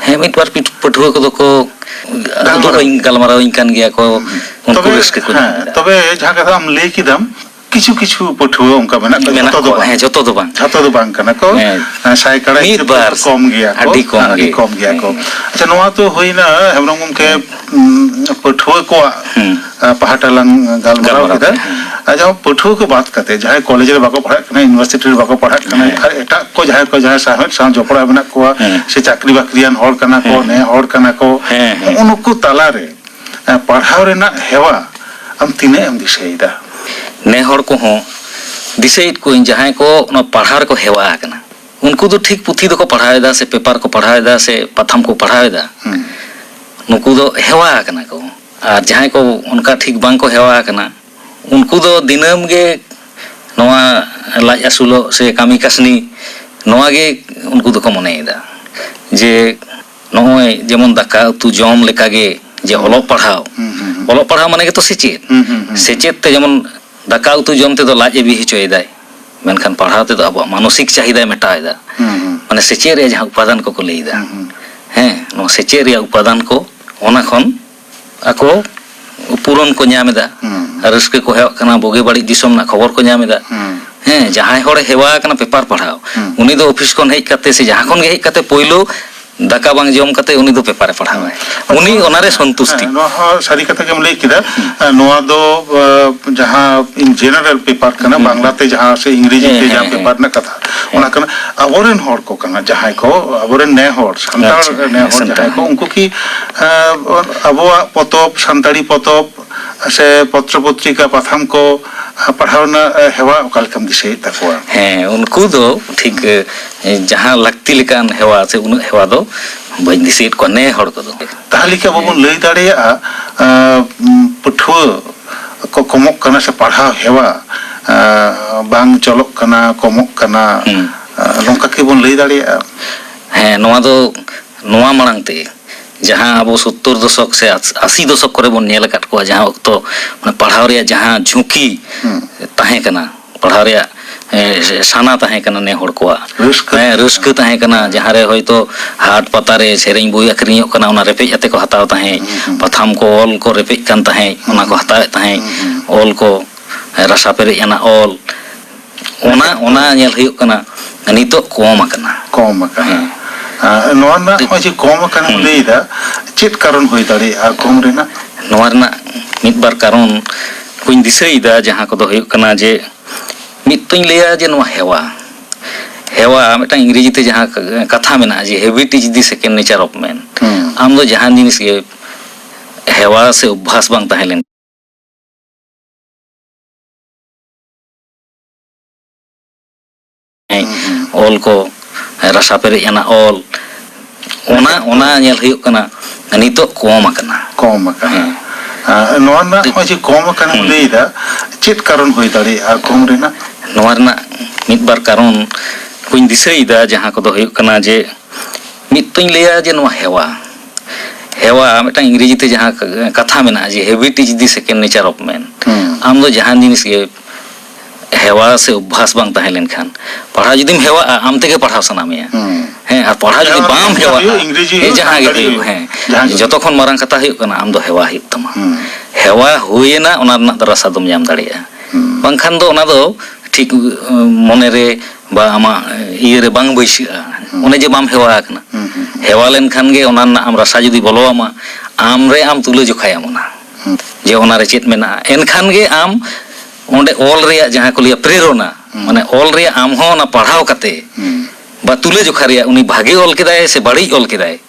ᱦᱮᱸ, ᱢᱤᱫ ᱵᱟᱨ ᱯᱤᱴ-, ᱯᱟᱹᱴᱷᱩᱣᱟᱹ ᱠᱚᱫᱚ ᱠᱚ ᱜᱟᱞᱢᱟᱨᱟᱣ᱾ ᱩᱫᱩᱜ ᱟᱹᱧ, ᱜᱟᱞᱢᱟᱨᱟᱣ ᱟᱹᱧ ᱠᱟᱱ ᱜᱮᱭᱟ ᱠᱚ, ᱦᱩᱸ, ᱦᱩᱸ᱾ ᱩᱱᱠᱩ ᱛᱚᱵᱮ, ᱨᱟᱹᱥᱠᱟᱹ ᱠᱚ ᱧᱟᱢ ᱦᱮᱸ, ᱮᱫᱟ᱾ ᱛᱚᱵᱮ ᱡᱟᱦᱟᱸ ᱠᱟᱛᱷᱟ ᱟᱢ ᱞᱟᱹᱭ ᱠᱮᱫᱟᱢ, ᱠᱤᱪᱷᱩ ᱠᱤᱪᱷᱩ ᱯᱟᱹᱴᱷᱩᱣᱟᱹ ᱚᱱᱠᱟ ᱢᱮᱱᱟᱜ ᱠᱚᱣᱟ, ᱢᱮᱱᱟᱜ ᱡᱷᱚᱛᱚ ᱫᱚ ᱠᱚᱣᱟ, ᱵᱟᱝ᱾ ᱦᱮᱸ, ᱡᱷᱚᱛᱚ ᱫᱚ ᱵᱟᱝ᱾ ᱡᱷᱚᱛᱚ ᱫᱚ ᱵᱟᱝ ᱠᱟᱱᱟ ᱠᱚ, ᱦᱮᱸ᱾ ᱮ, ᱥᱟᱭ ᱠᱟᱲᱟ ᱢᱤᱫ ᱦᱤᱥᱟᱹᱵ ᱛᱮ ᱵᱟᱨ᱾ ᱠᱚᱢ ᱜᱮᱭᱟ ᱠᱚ, ᱟᱹᱰᱤ ᱠᱚᱢ ᱦᱮᱸ, ᱟᱹᱰᱤ ᱜᱮᱭᱟ᱾ ᱠᱚᱢ ᱜᱮᱭᱟ ᱠᱚ᱾ ᱦᱮᱸ᱾ ᱟᱪᱪᱷᱟ, ᱱᱚᱣᱟ ᱛᱚ ᱦᱩᱭᱱᱟ ᱦᱮᱢᱵᱨᱚᱢ ᱜᱚᱢᱠᱮ, ᱦᱮᱸ᱾ ᱩᱸ, ᱯᱟᱹᱴᱷᱩᱣᱟᱹ ᱠᱚᱣᱟᱜ, ᱦᱩᱸ᱾ ᱮ, ᱯᱟᱦᱴᱟ ᱞᱟᱝ ᱜᱟᱞᱢᱟᱨᱟᱣ ᱜᱟᱞᱢᱟᱨᱟᱣ ᱠᱮᱫᱟ᱾ ᱠᱮᱫᱟ, ᱦᱮᱸ᱾ ᱟᱨ ᱡᱟᱦᱟᱸ ᱯᱟᱹᱴᱷᱩᱣᱟᱹ ᱠᱚ ᱵᱟᱫ ᱠᱟᱛᱮ, ᱡᱟᱦᱟᱸᱭ ᱠᱚᱞᱮᱡᱽ ᱨᱮ ᱵᱟᱠᱚ ᱯᱟᱲᱦᱟᱜ ᱠᱟᱱᱟ, ᱤᱭᱩᱱᱤᱵᱷᱟᱨᱥᱤᱴᱤ ᱨᱮ ᱵᱟᱠᱚ ᱯᱟᱲᱦᱟᱜ ᱠᱟᱱᱟ, ᱦᱮᱸ᱾ ᱟᱨ ᱮᱴᱟᱜ ᱠᱚ ᱡᱟᱦᱟᱸᱭ ᱠᱚ, ᱡᱟᱦᱟᱸᱭ ᱥᱟᱶᱦᱮᱫ ᱥᱟᱶ ᱡᱚᱯᱲᱟᱣ ᱢᱮᱱᱟᱜ ᱠᱚᱣᱟ, ᱦᱮᱸ᱾ ᱥᱮ ᱪᱟᱹᱠᱨᱤ ᱵᱟᱹᱠᱨᱤᱭᱟᱱ ᱦᱚᱲ ᱠᱟᱱᱟ ᱠᱚ, ᱦᱮᱸ᱾ ᱱᱮ ᱦᱚᱲ ᱠᱟᱱᱟ ᱠᱚ, ᱦᱮᱸ, ᱦᱮᱸ᱾ ᱦᱚᱸᱜᱼᱚ ᱱᱩᱠᱩ ᱛᱟᱞᱟᱨᱮ, ᱮ, ᱯᱟᱲᱦᱟᱣ ᱨᱮᱱᱟᱜ ᱦᱮᱣᱟ ᱟᱢ ᱛᱤᱱᱟᱹᱜ ᱮᱢ ᱫᱤᱥᱟᱹᱭᱮᱫᱟ? ᱱᱮ ᱦᱚᱲ ᱠᱚᱦᱚᱸ ᱫᱤᱥᱟᱹᱭᱮᱫ ᱠᱚᱣᱟᱧ, ᱡᱟᱦᱟᱸᱭ ᱠᱚ ᱱᱚᱣᱟ ᱯᱟᱲᱦᱟᱣ ᱨᱮᱠᱚ ᱦᱮᱣᱟ ᱟᱠᱟᱱᱟ, ᱩᱱᱠᱩ ᱫᱚ ᱴᱷᱤᱠ ᱯᱩᱛᱷᱤ ᱫᱚᱠᱚ ᱯᱟᱲᱦᱟᱣ ᱮᱫᱟ ᱥᱮ ᱯᱮᱯᱟᱨ ᱠᱚ ᱯᱟᱲᱦᱟᱣ ᱮᱫᱟ ᱥᱮ ᱯᱟᱛᱷᱟᱢ ᱠᱚ ᱯᱟᱲᱦᱟᱣ ᱮᱫᱟ, ᱦᱩᱸ᱾ ᱱᱩᱠᱩ ᱫᱚ ᱦᱮᱣᱟ ᱟᱠᱟᱱᱟ ᱠᱚ᱾ ᱟᱨ ᱡᱟᱦᱟᱸᱭ ᱠᱚ ᱚᱱᱠᱟ ᱴᱷᱤᱠ ᱵᱟᱝ ᱠᱚ ᱦᱮᱣᱟ ᱟᱠᱟᱱᱟ, ᱩᱱᱠᱩ ᱫᱚ ᱫᱤᱱᱟᱹᱢ ᱜᱮ ᱱᱚᱣᱟ ᱞᱟᱡ ᱟᱹᱥᱩᱞᱚᱜ ᱥᱮ ᱠᱟᱹᱢᱤ ᱠᱟᱹᱥᱱᱤ, ᱱᱚᱣᱟ ᱜᱮ ᱩᱱᱠᱩ ᱫᱚᱠᱚ ᱢᱚᱱᱮᱭᱮᱫᱟ ᱡᱮ ᱱᱚᱜᱼᱚᱭ ᱡᱮᱢᱚᱱ ᱫᱟᱠᱟ ᱩᱛᱩ ᱡᱚᱢ ᱞᱮᱠᱟᱜᱮ ᱡᱮ ᱚᱞᱚᱜ ᱯᱟᱲᱦᱟᱣ, ᱦᱩᱸ, ᱦᱩᱸ, ᱦᱩᱸ᱾ ᱚᱞᱚᱜ ᱯᱟᱲᱦᱟᱣ ᱢᱟᱱᱮ ᱜᱮᱛᱚ ᱥᱮᱪᱮᱫ᱾ ᱦᱩᱸ, ᱦᱩᱸ, ᱦᱩᱸ᱾ ᱥᱮᱪᱮᱫ ᱛᱮ ᱡᱮᱢᱚᱱ ᱫᱟᱠᱟ ᱩᱛᱩ ᱡᱚᱢ ᱛᱮᱫᱚ ᱞᱟᱡ ᱮ ᱵᱤ ᱦᱚᱪᱚᱭᱮᱫᱟᱭ, ᱢᱮᱱᱠᱷᱟᱱ ᱯᱟᱲᱦᱟᱣ ᱛᱮᱫᱚ ᱟᱵᱚᱣᱟᱜ ᱢᱟᱱᱚᱥᱤᱠ ᱪᱟᱦᱤᱫᱟᱭ ᱢᱮᱴᱟᱣ ᱮᱫᱟ᱾ ᱦᱩᱸ, ᱦᱩᱸ᱾ ᱢᱟᱱᱮ ᱥᱮᱪᱮᱫ ᱨᱮᱭᱟᱜ ᱡᱟᱦᱟᱸ ᱩᱯᱟᱫᱟᱱ ᱠᱚᱠᱚ ᱞᱟᱹᱭ ᱮᱫᱟ, ᱦᱩᱸ, ᱦᱩᱸ᱾ ᱦᱮᱸ, ᱱᱚᱣᱟ ᱥᱮᱪᱮᱫ ᱨᱮᱭᱟᱜ ᱩᱯᱟᱫᱟᱱ ᱠᱚ, ᱚᱱᱟ ᱠᱷᱚᱱ ᱟᱠᱚ ᱯᱩᱨᱚᱱ ᱠᱚ ᱧᱟᱢ ᱮᱫᱟ᱾ ᱦᱩᱸ᱾ ᱨᱟᱹᱥᱠᱟᱹ ᱠᱚ ᱦᱮᱣᱟᱜ ᱠᱟᱱᱟ, ᱵᱩᱜᱤ ᱵᱟᱹᱲᱤᱡ ᱫᱤᱥᱚᱢ ᱨᱮᱱᱟᱜ ᱠᱷᱚᱵᱚᱨ ᱠᱚ ᱧᱟᱢ ᱮᱫᱟ᱾ ᱦᱩᱸ᱾ ᱦᱮᱸ, ᱡᱟᱦᱟᱸᱭ ᱦᱚᱲᱮ ᱦᱮᱣᱟ ᱟᱠᱟᱱᱟ ᱯᱮᱯᱟᱨ ᱯᱟᱲᱦᱟᱣ, ᱦᱩᱸ᱾ ᱩᱱᱤ ᱫᱚ ᱚᱯᱷᱤᱥ ᱠᱷᱚᱱ ᱦᱮᱡ ᱠᱟᱛᱮ ᱥᱮ ᱡᱟᱦᱟᱸ ᱠᱷᱚᱱ ᱜᱮ ᱦᱮᱡ ᱠᱟᱛᱮ ᱯᱳᱭᱞᱳ ᱫᱟᱠᱟ ᱵᱟᱝ ᱡᱚᱢ ᱠᱟᱛᱮ ᱩᱱᱤ ᱫᱚ ᱯᱮᱯᱟᱨᱮ ᱯᱟᱲᱦᱟᱣᱟᱭ᱾ ᱦᱩᱸ᱾ ᱩᱱᱤ ᱚᱱᱟᱨᱮ ᱥᱚᱱᱛᱩᱥᱴᱤ᱾ ᱦᱮᱸ, ᱱᱚᱣᱟ ᱦᱚᱸ ᱥᱟᱹᱨᱤ ᱠᱟᱛᱷᱟ ᱜᱮᱢ ᱞᱟᱹᱭ ᱠᱮᱫᱟ᱾ ᱦᱩᱸ᱾ ᱱᱚᱣᱟ ᱫᱚ, ᱟ, ᱡᱟᱦᱟᱸ in general ᱯᱮᱯᱟᱨ ᱠᱟᱱᱟ, ᱦᱩᱸ, ᱦᱩᱸ᱾ ᱵᱟᱝᱞᱟᱛᱮ ᱡᱟᱦᱟᱸ ᱥᱮ ᱤᱝᱨᱮᱡᱤ ᱦᱮᱸ, ᱛᱮ ᱦᱮᱸ, ᱡᱟᱦᱟᱸ ᱦᱮᱸ᱾ ᱯᱮᱯᱟᱨ ᱨᱮᱱᱟᱜ ᱠᱟᱛᱷᱟ, ᱦᱮᱸ᱾ ᱚᱱᱟ ᱠᱟᱱᱟ᱾ ᱟᱵᱚᱨᱮᱱ ᱦᱚᱲ ᱠᱚ ᱠᱟᱱᱟ ᱡᱟᱦᱟᱸᱭ ᱠᱚ, ᱟᱵᱚᱨᱮᱱ ᱱᱮ ᱦᱚᱲ, ᱥᱟᱱᱛᱟᱲ ᱟᱪᱪᱷᱟ, ᱱᱮ ᱦᱚᱲ ᱥᱟᱱᱛᱟᱲ᱾ ᱡᱟᱦᱟᱸᱭ ᱠᱚ, ᱩᱱᱠᱩ ᱠᱤ, ᱟ, ᱟᱵᱚᱣᱟᱜ ᱯᱚᱛᱚᱵ, ᱥᱟᱱᱛᱟᱲᱤ ᱯᱚᱛᱚᱵ ᱥᱮ ᱯᱚᱛᱨᱚ ᱯᱚᱛᱨᱤᱠᱟ ᱯᱟᱛᱷᱟᱢ ᱠᱚ, ᱟ, ᱯᱟᱲᱦᱟᱣ ᱨᱮᱱᱟᱜ, ᱟ, ᱦᱮᱣᱟ ᱚᱠᱟ ᱞᱮᱠᱟᱢ ᱫᱤᱥᱟᱹᱭᱮᱫ ᱛᱟᱠᱚᱣᱟ? ᱦᱮᱸ, ᱩᱱᱠᱩ ᱫᱚ ᱴᱷᱤᱠ, ᱮ, ᱡᱟᱦᱟᱸ ᱞᱟᱹᱠᱛᱤ ᱞᱮᱠᱟᱱ ᱦᱮᱣᱟ ᱥᱮ ᱩᱱᱟᱹᱜ ᱦᱮᱣᱟ ᱫᱚ ᱵᱟᱹᱧ ᱫᱤᱥᱟᱹᱭᱮᱫ ᱠᱚᱣᱟ, ᱱᱮ ᱦᱚᱲ ᱠᱚᱫᱚ᱾ ᱛᱟᱦᱞᱮ ᱠᱤ ᱟᱵᱚ ᱵᱚᱱ ᱞᱟᱹᱭ ᱫᱟᱲᱮᱭᱟᱜᱼᱟ, ᱟ, ᱩᱢ, ᱯᱟᱹᱴᱷᱩᱣᱟᱹ ᱠᱚ ᱠᱚᱢᱚᱜ ᱠᱟᱱᱟ ᱥᱮ ᱯᱟᱲᱦᱟᱣ ᱦᱮᱣᱟ, ᱟ, ᱵᱟᱝ ᱪᱚᱞᱚᱜ ᱠᱟᱱᱟ, ᱠᱚᱢᱚᱜ ᱠᱟᱱᱟ, ᱦᱩᱸ᱾ ᱟ, ᱱᱚᱝᱠᱟ ᱠᱤ ᱵᱚᱱ ᱞᱟᱹᱭ ᱫᱟᱲᱮᱭᱟᱜᱼᱟ? ᱦᱮᱸ, ᱱᱚᱣᱟ ᱫᱚ, ᱱᱚᱣᱟ ᱢᱟᱲᱟᱝ ᱛᱮ ᱡᱟᱦᱟᱸ ᱟᱵᱚ ᱥᱳᱛᱛᱳᱨ ᱫᱚᱥᱚᱠ ᱥᱮ ᱟᱥ-, ᱟᱥᱤ ᱫᱚᱥᱚᱠ ᱠᱚᱨᱮ ᱵᱚᱱ ᱧᱮᱞ ᱟᱠᱟᱫ ᱠᱚᱣᱟ, ᱡᱟᱦᱟᱸ ᱚᱠᱛᱚ ᱢᱟᱱᱮ ᱯᱟᱲᱦᱟᱣ ᱨᱮᱭᱟᱜ ᱡᱟᱦᱟᱸ ᱡᱷᱩᱸᱠᱤ ᱦᱩᱸ᱾ ᱛᱟᱦᱮᱸ ᱠᱟᱱᱟ, ᱯᱟᱲᱦᱟᱣ ᱨᱮᱭᱟᱜ, ᱮ, ᱥᱟᱱᱟ ᱛᱟᱦᱮᱸ ᱠᱟᱱᱟ ᱱᱮ ᱦᱚᱲ ᱠᱚᱣᱟᱜ᱾ ᱨᱟᱹᱥᱠᱟᱹ ᱦᱮᱸ, ᱛᱟᱦᱮᱸ ᱨᱟᱹᱥᱠᱟᱹ ᱠᱟᱱᱟ᱾ ᱛᱟᱦᱮᱸ ᱠᱟᱱᱟ, ᱡᱟᱦᱟᱸ ᱨᱮ ᱦᱚᱭᱛᱳ ᱦᱟᱴ ᱯᱟᱛᱟ ᱨᱮ ᱥᱮᱨᱮᱧ ᱵᱳᱭ ᱟᱹᱠᱷᱨᱤᱧᱚᱜ ᱠᱟᱱᱟ, ᱚᱱᱟ ᱨᱮᱯᱮᱡ ᱟᱛᱮ ᱠᱚ ᱦᱟᱛᱟᱣ ᱛᱟᱦᱮᱸᱫ, ᱦᱩᱸ, ᱦᱩᱸ᱾ ᱯᱟᱛᱷᱟᱢ ᱠᱚ, ᱚᱞ ᱠᱚ ᱨᱮᱯᱮᱡ ᱠᱟᱱ ᱛᱟᱦᱮᱸᱫ, ᱚᱱᱟ ᱠᱚ ᱦᱩᱸ, ᱦᱟᱛᱟᱣᱮᱫ ᱛᱟᱦᱮᱸᱫ, ᱦᱩᱸ, ᱦᱩᱸ᱾ ᱚᱞ ᱠᱚ, ᱨᱟᱥᱟ ᱯᱮᱨᱮᱡ ᱟᱱᱟᱜ ᱚᱞ, ᱚᱱᱟ, ᱚᱱᱟ ᱧᱮᱞ ᱦᱩᱭᱩᱜ ᱠᱟᱱᱟ ᱱᱤᱛᱚᱜ ᱠᱚᱢ ᱟᱠᱟᱱᱟ᱾ ᱠᱚᱢ ᱟᱠᱟᱱᱟ᱾ ᱦᱮᱸ᱾ ᱟᱨ ᱱᱚᱣᱟ ᱨᱮᱱᱟᱜ ᱱᱚᱜᱼᱚᱭ ᱡᱮ ᱠᱚᱢ ᱟᱠᱟᱱᱟ ᱦᱩᱸ᱾ ᱞᱟᱹᱭ ᱮᱫᱟ, ᱪᱮᱫ ᱠᱟᱨᱚᱱ ᱦᱩᱭ ᱫᱟᱲᱮᱭᱟᱜᱼᱟ ᱠᱚᱢ ᱨᱮᱱᱟᱜ? ᱱᱚᱣᱟ ᱨᱮᱱᱟᱜ ᱢᱤᱫ ᱵᱟᱨ ᱠᱟᱨᱚᱱ ᱠᱚᱧ ᱫᱤᱥᱟᱹᱭᱮᱫᱟ, ᱡᱟᱦᱟᱸ ᱠᱚᱫᱚ ᱦᱩᱭᱩᱜ ᱠᱟᱱᱟ ᱡᱮ, ᱢᱤᱫ ᱛᱚᱧ ᱞᱟᱹᱭᱟ ᱡᱮ ᱱᱚᱣᱟ ᱦᱮᱣᱟ᱾ ᱦᱮᱣᱟ, ᱢᱤᱫᱴᱟᱝ ᱤᱝᱨᱮᱡᱤ ᱛᱮ ᱡᱟᱦᱟᱸ ᱠᱟᱛᱷᱟ ᱢᱮᱱᱟᱜᱼᱟ ᱡᱮ, "Habit is the second nature of man." ᱦᱩᱸ᱾ ᱟᱢ ᱫᱚ ᱡᱟᱦᱟᱸ ᱡᱤᱱᱤᱥ ᱜᱮ ᱦᱮᱣᱟ ᱥᱮ ᱚᱵᱵᱷᱟᱥ ᱵᱟᱝ ᱛᱟᱦᱮᱸ ᱞᱮᱱ ᱦᱩᱸ, ᱦᱩᱸ᱾ ᱚᱞ ᱠᱚ, ᱨᱟᱥᱟ ᱯᱮᱨᱮᱡ ᱟᱱᱟᱜ ᱚᱞ, ᱚᱱᱟ, ᱚᱱᱟ ᱧᱮᱞ ᱦᱩᱭᱩᱜ ᱠᱟᱱᱟ ᱱᱤᱛᱚᱜ ᱠᱚᱢ ᱟᱠᱟᱱᱟ᱾ ᱠᱚᱢ ᱟᱠᱟᱱᱟ᱾ ᱦᱮᱸ᱾ ᱟᱨ ᱱᱚᱣᱟ ᱨᱮᱱᱟᱜ ᱱᱚᱜᱼᱚᱭ ᱡᱮ ᱠᱚᱢ ᱟᱠᱟᱱᱟ ᱦᱩᱸ᱾ ᱞᱟᱹᱭ ᱮᱫᱟ, ᱪᱮᱫ ᱠᱟᱨᱚᱱ ᱦᱩᱭ ᱫᱟᱲᱮᱭᱟᱜᱼᱟ ᱠᱚᱢ ᱨᱮᱱᱟᱜ? ᱱᱚᱣᱟ ᱨᱮᱱᱟᱜ ᱢᱤᱫ ᱵᱟᱨ ᱠᱟᱨᱚᱱ ᱠᱚᱧ ᱫᱤᱥᱟᱹᱭᱮᱫᱟ, ᱡᱟᱦᱟᱸ ᱠᱚᱫᱚ ᱦᱩᱭᱩᱜ ᱠᱟᱱᱟ ᱡᱮ, ᱢᱤᱫ ᱛᱚᱧ ᱞᱟᱹᱭᱟ ᱡᱮ ᱱᱚᱣᱟ ᱦᱮᱣᱟ, ᱦᱮᱣᱟ ᱢᱤᱫᱴᱟᱝ ᱤᱝᱨᱮᱡᱤ ᱛᱮ ᱡᱟᱦᱟᱸ ᱠᱟᱛᱷᱟ ᱢᱮᱱᱟᱜᱼᱟ ᱡᱮ, "Habit is the second nature of man." ᱦᱩᱸ᱾ ᱟᱢ ᱫᱚ ᱡᱟᱦᱟᱱ ᱡᱤᱱᱤᱥ ᱜᱮ ᱦᱮᱣᱟ ᱥᱮ ᱚᱵᱵᱷᱟᱥ ᱵᱟᱝ ᱛᱟᱦᱮᱸ ᱞᱮᱱᱠᱷᱟᱱ, ᱯᱟᱲᱦᱟᱣ ᱡᱩᱫᱤᱢ ᱦᱮᱣᱟᱜᱼᱟ, ᱟᱢ ᱛᱮᱜᱮ ᱯᱟᱲᱦᱟᱣ ᱥᱟᱱᱟ ᱢᱮᱭᱟ᱾ ᱦᱩᱸ᱾ ᱦᱮᱸ, ᱟᱨ ᱯᱟᱲᱦᱟᱣ ᱡᱩᱫᱤ ᱦᱮᱣᱟ ᱵᱟᱢ ᱦᱩᱭᱩᱜ, ᱦᱮᱣᱟᱜᱼᱟ, ᱤᱝᱨᱮᱡᱤ ᱦᱮᱸ, ᱦᱩᱭᱩᱜ, ᱡᱟᱦᱟᱸ ᱜᱮ ᱥᱟᱱᱛᱟᱲᱤ ᱦᱩᱭᱩᱜ, ᱦᱩᱭᱩᱜ, ᱦᱮᱸ, ᱡᱟᱦᱟᱸ ᱜᱮ ᱡᱚᱛᱚ ᱦᱩᱭᱩᱜ᱾ ᱠᱷᱚᱱ ᱢᱟᱨᱟᱝ ᱠᱟᱛᱷᱟ ᱦᱩᱭᱩᱜ ᱠᱟᱱᱟ, ᱟᱢ ᱫᱚ ᱦᱮᱣᱟ ᱦᱩᱭᱩᱜ ᱛᱟᱢᱟ᱾ ᱦᱩᱸ᱾ ᱦᱮᱣᱟ ᱦᱩᱭᱮᱱᱟ, ᱚᱱᱟ ᱨᱮᱱᱟᱜ ᱫᱚ ᱨᱟᱥᱟ ᱫᱚᱢ ᱧᱟᱢ ᱫᱟᱲᱮᱭᱟᱜᱼᱟ᱾ ᱦᱩᱸ᱾ ᱵᱟᱝᱠᱷᱟᱱ ᱫᱚ ᱚᱱᱟ ᱫᱚ ᱴᱷᱤᱠ, ᱩ, ᱢᱚᱱᱮᱨᱮ ᱵᱟ ᱟᱢᱟᱜ ᱤᱭᱟᱹᱨᱮ ᱵᱟᱝ ᱵᱟᱹᱭᱥᱟᱹᱜᱼᱟ᱾ ᱦᱩᱸ᱾ ᱚᱱᱮ ᱡᱮ ᱵᱟᱢ ᱦᱮᱣᱟ ᱟᱠᱟᱱᱟ᱾ ᱦᱩᱸ, ᱦᱩᱸ, ᱦᱩᱸ᱾ ᱦᱮᱣᱟ ᱞᱮᱱᱠᱷᱟᱱ ᱜᱮ ᱚᱱᱟ ᱨᱮᱱᱟᱜ ᱟᱢ ᱨᱟᱥᱟ ᱡᱩᱫᱤ ᱵᱚᱞᱚ ᱟᱢᱟ, ᱟᱢ ᱨᱮ ᱟᱢ ᱛᱩᱞᱟᱹ ᱡᱚᱠᱷᱟᱭᱟᱢ ᱚᱱᱟ᱾ ᱦᱩᱸ᱾ ᱡᱮ ᱚᱱᱟᱨᱮ ᱪᱮᱫ ᱢᱮᱱᱟᱜᱼᱟ᱾ ᱮᱱᱠᱷᱟᱱ ᱜᱮ ᱟᱢ ᱚᱸᱰᱮ ᱚᱞ ᱨᱮᱭᱟᱜ ᱡᱟᱦᱟᱸ ᱠᱚ ᱞᱟᱹᱭᱟ ᱯᱨᱮᱨᱚᱱᱟ, ᱦᱩᱸ᱾ ᱢᱟᱱᱮ ᱚᱞ ᱨᱮᱭᱟᱜ ᱟᱢ ᱦᱚᱸ ᱚᱱᱟ ᱯᱟᱲᱦᱟᱣ ᱠᱟᱛᱮ ᱦᱩᱸ᱾ ᱵᱟ ᱛᱩᱞᱟᱹ ᱡᱚᱠᱷᱟ ᱨᱮᱭᱟᱜ ᱩᱱᱤ ᱵᱷᱟᱜᱮ ᱚᱞ ᱠᱮᱫᱟᱭ ᱥᱮ ᱵᱟᱹᱲᱤᱡ ᱚᱞ ᱠᱮᱫᱟᱭ,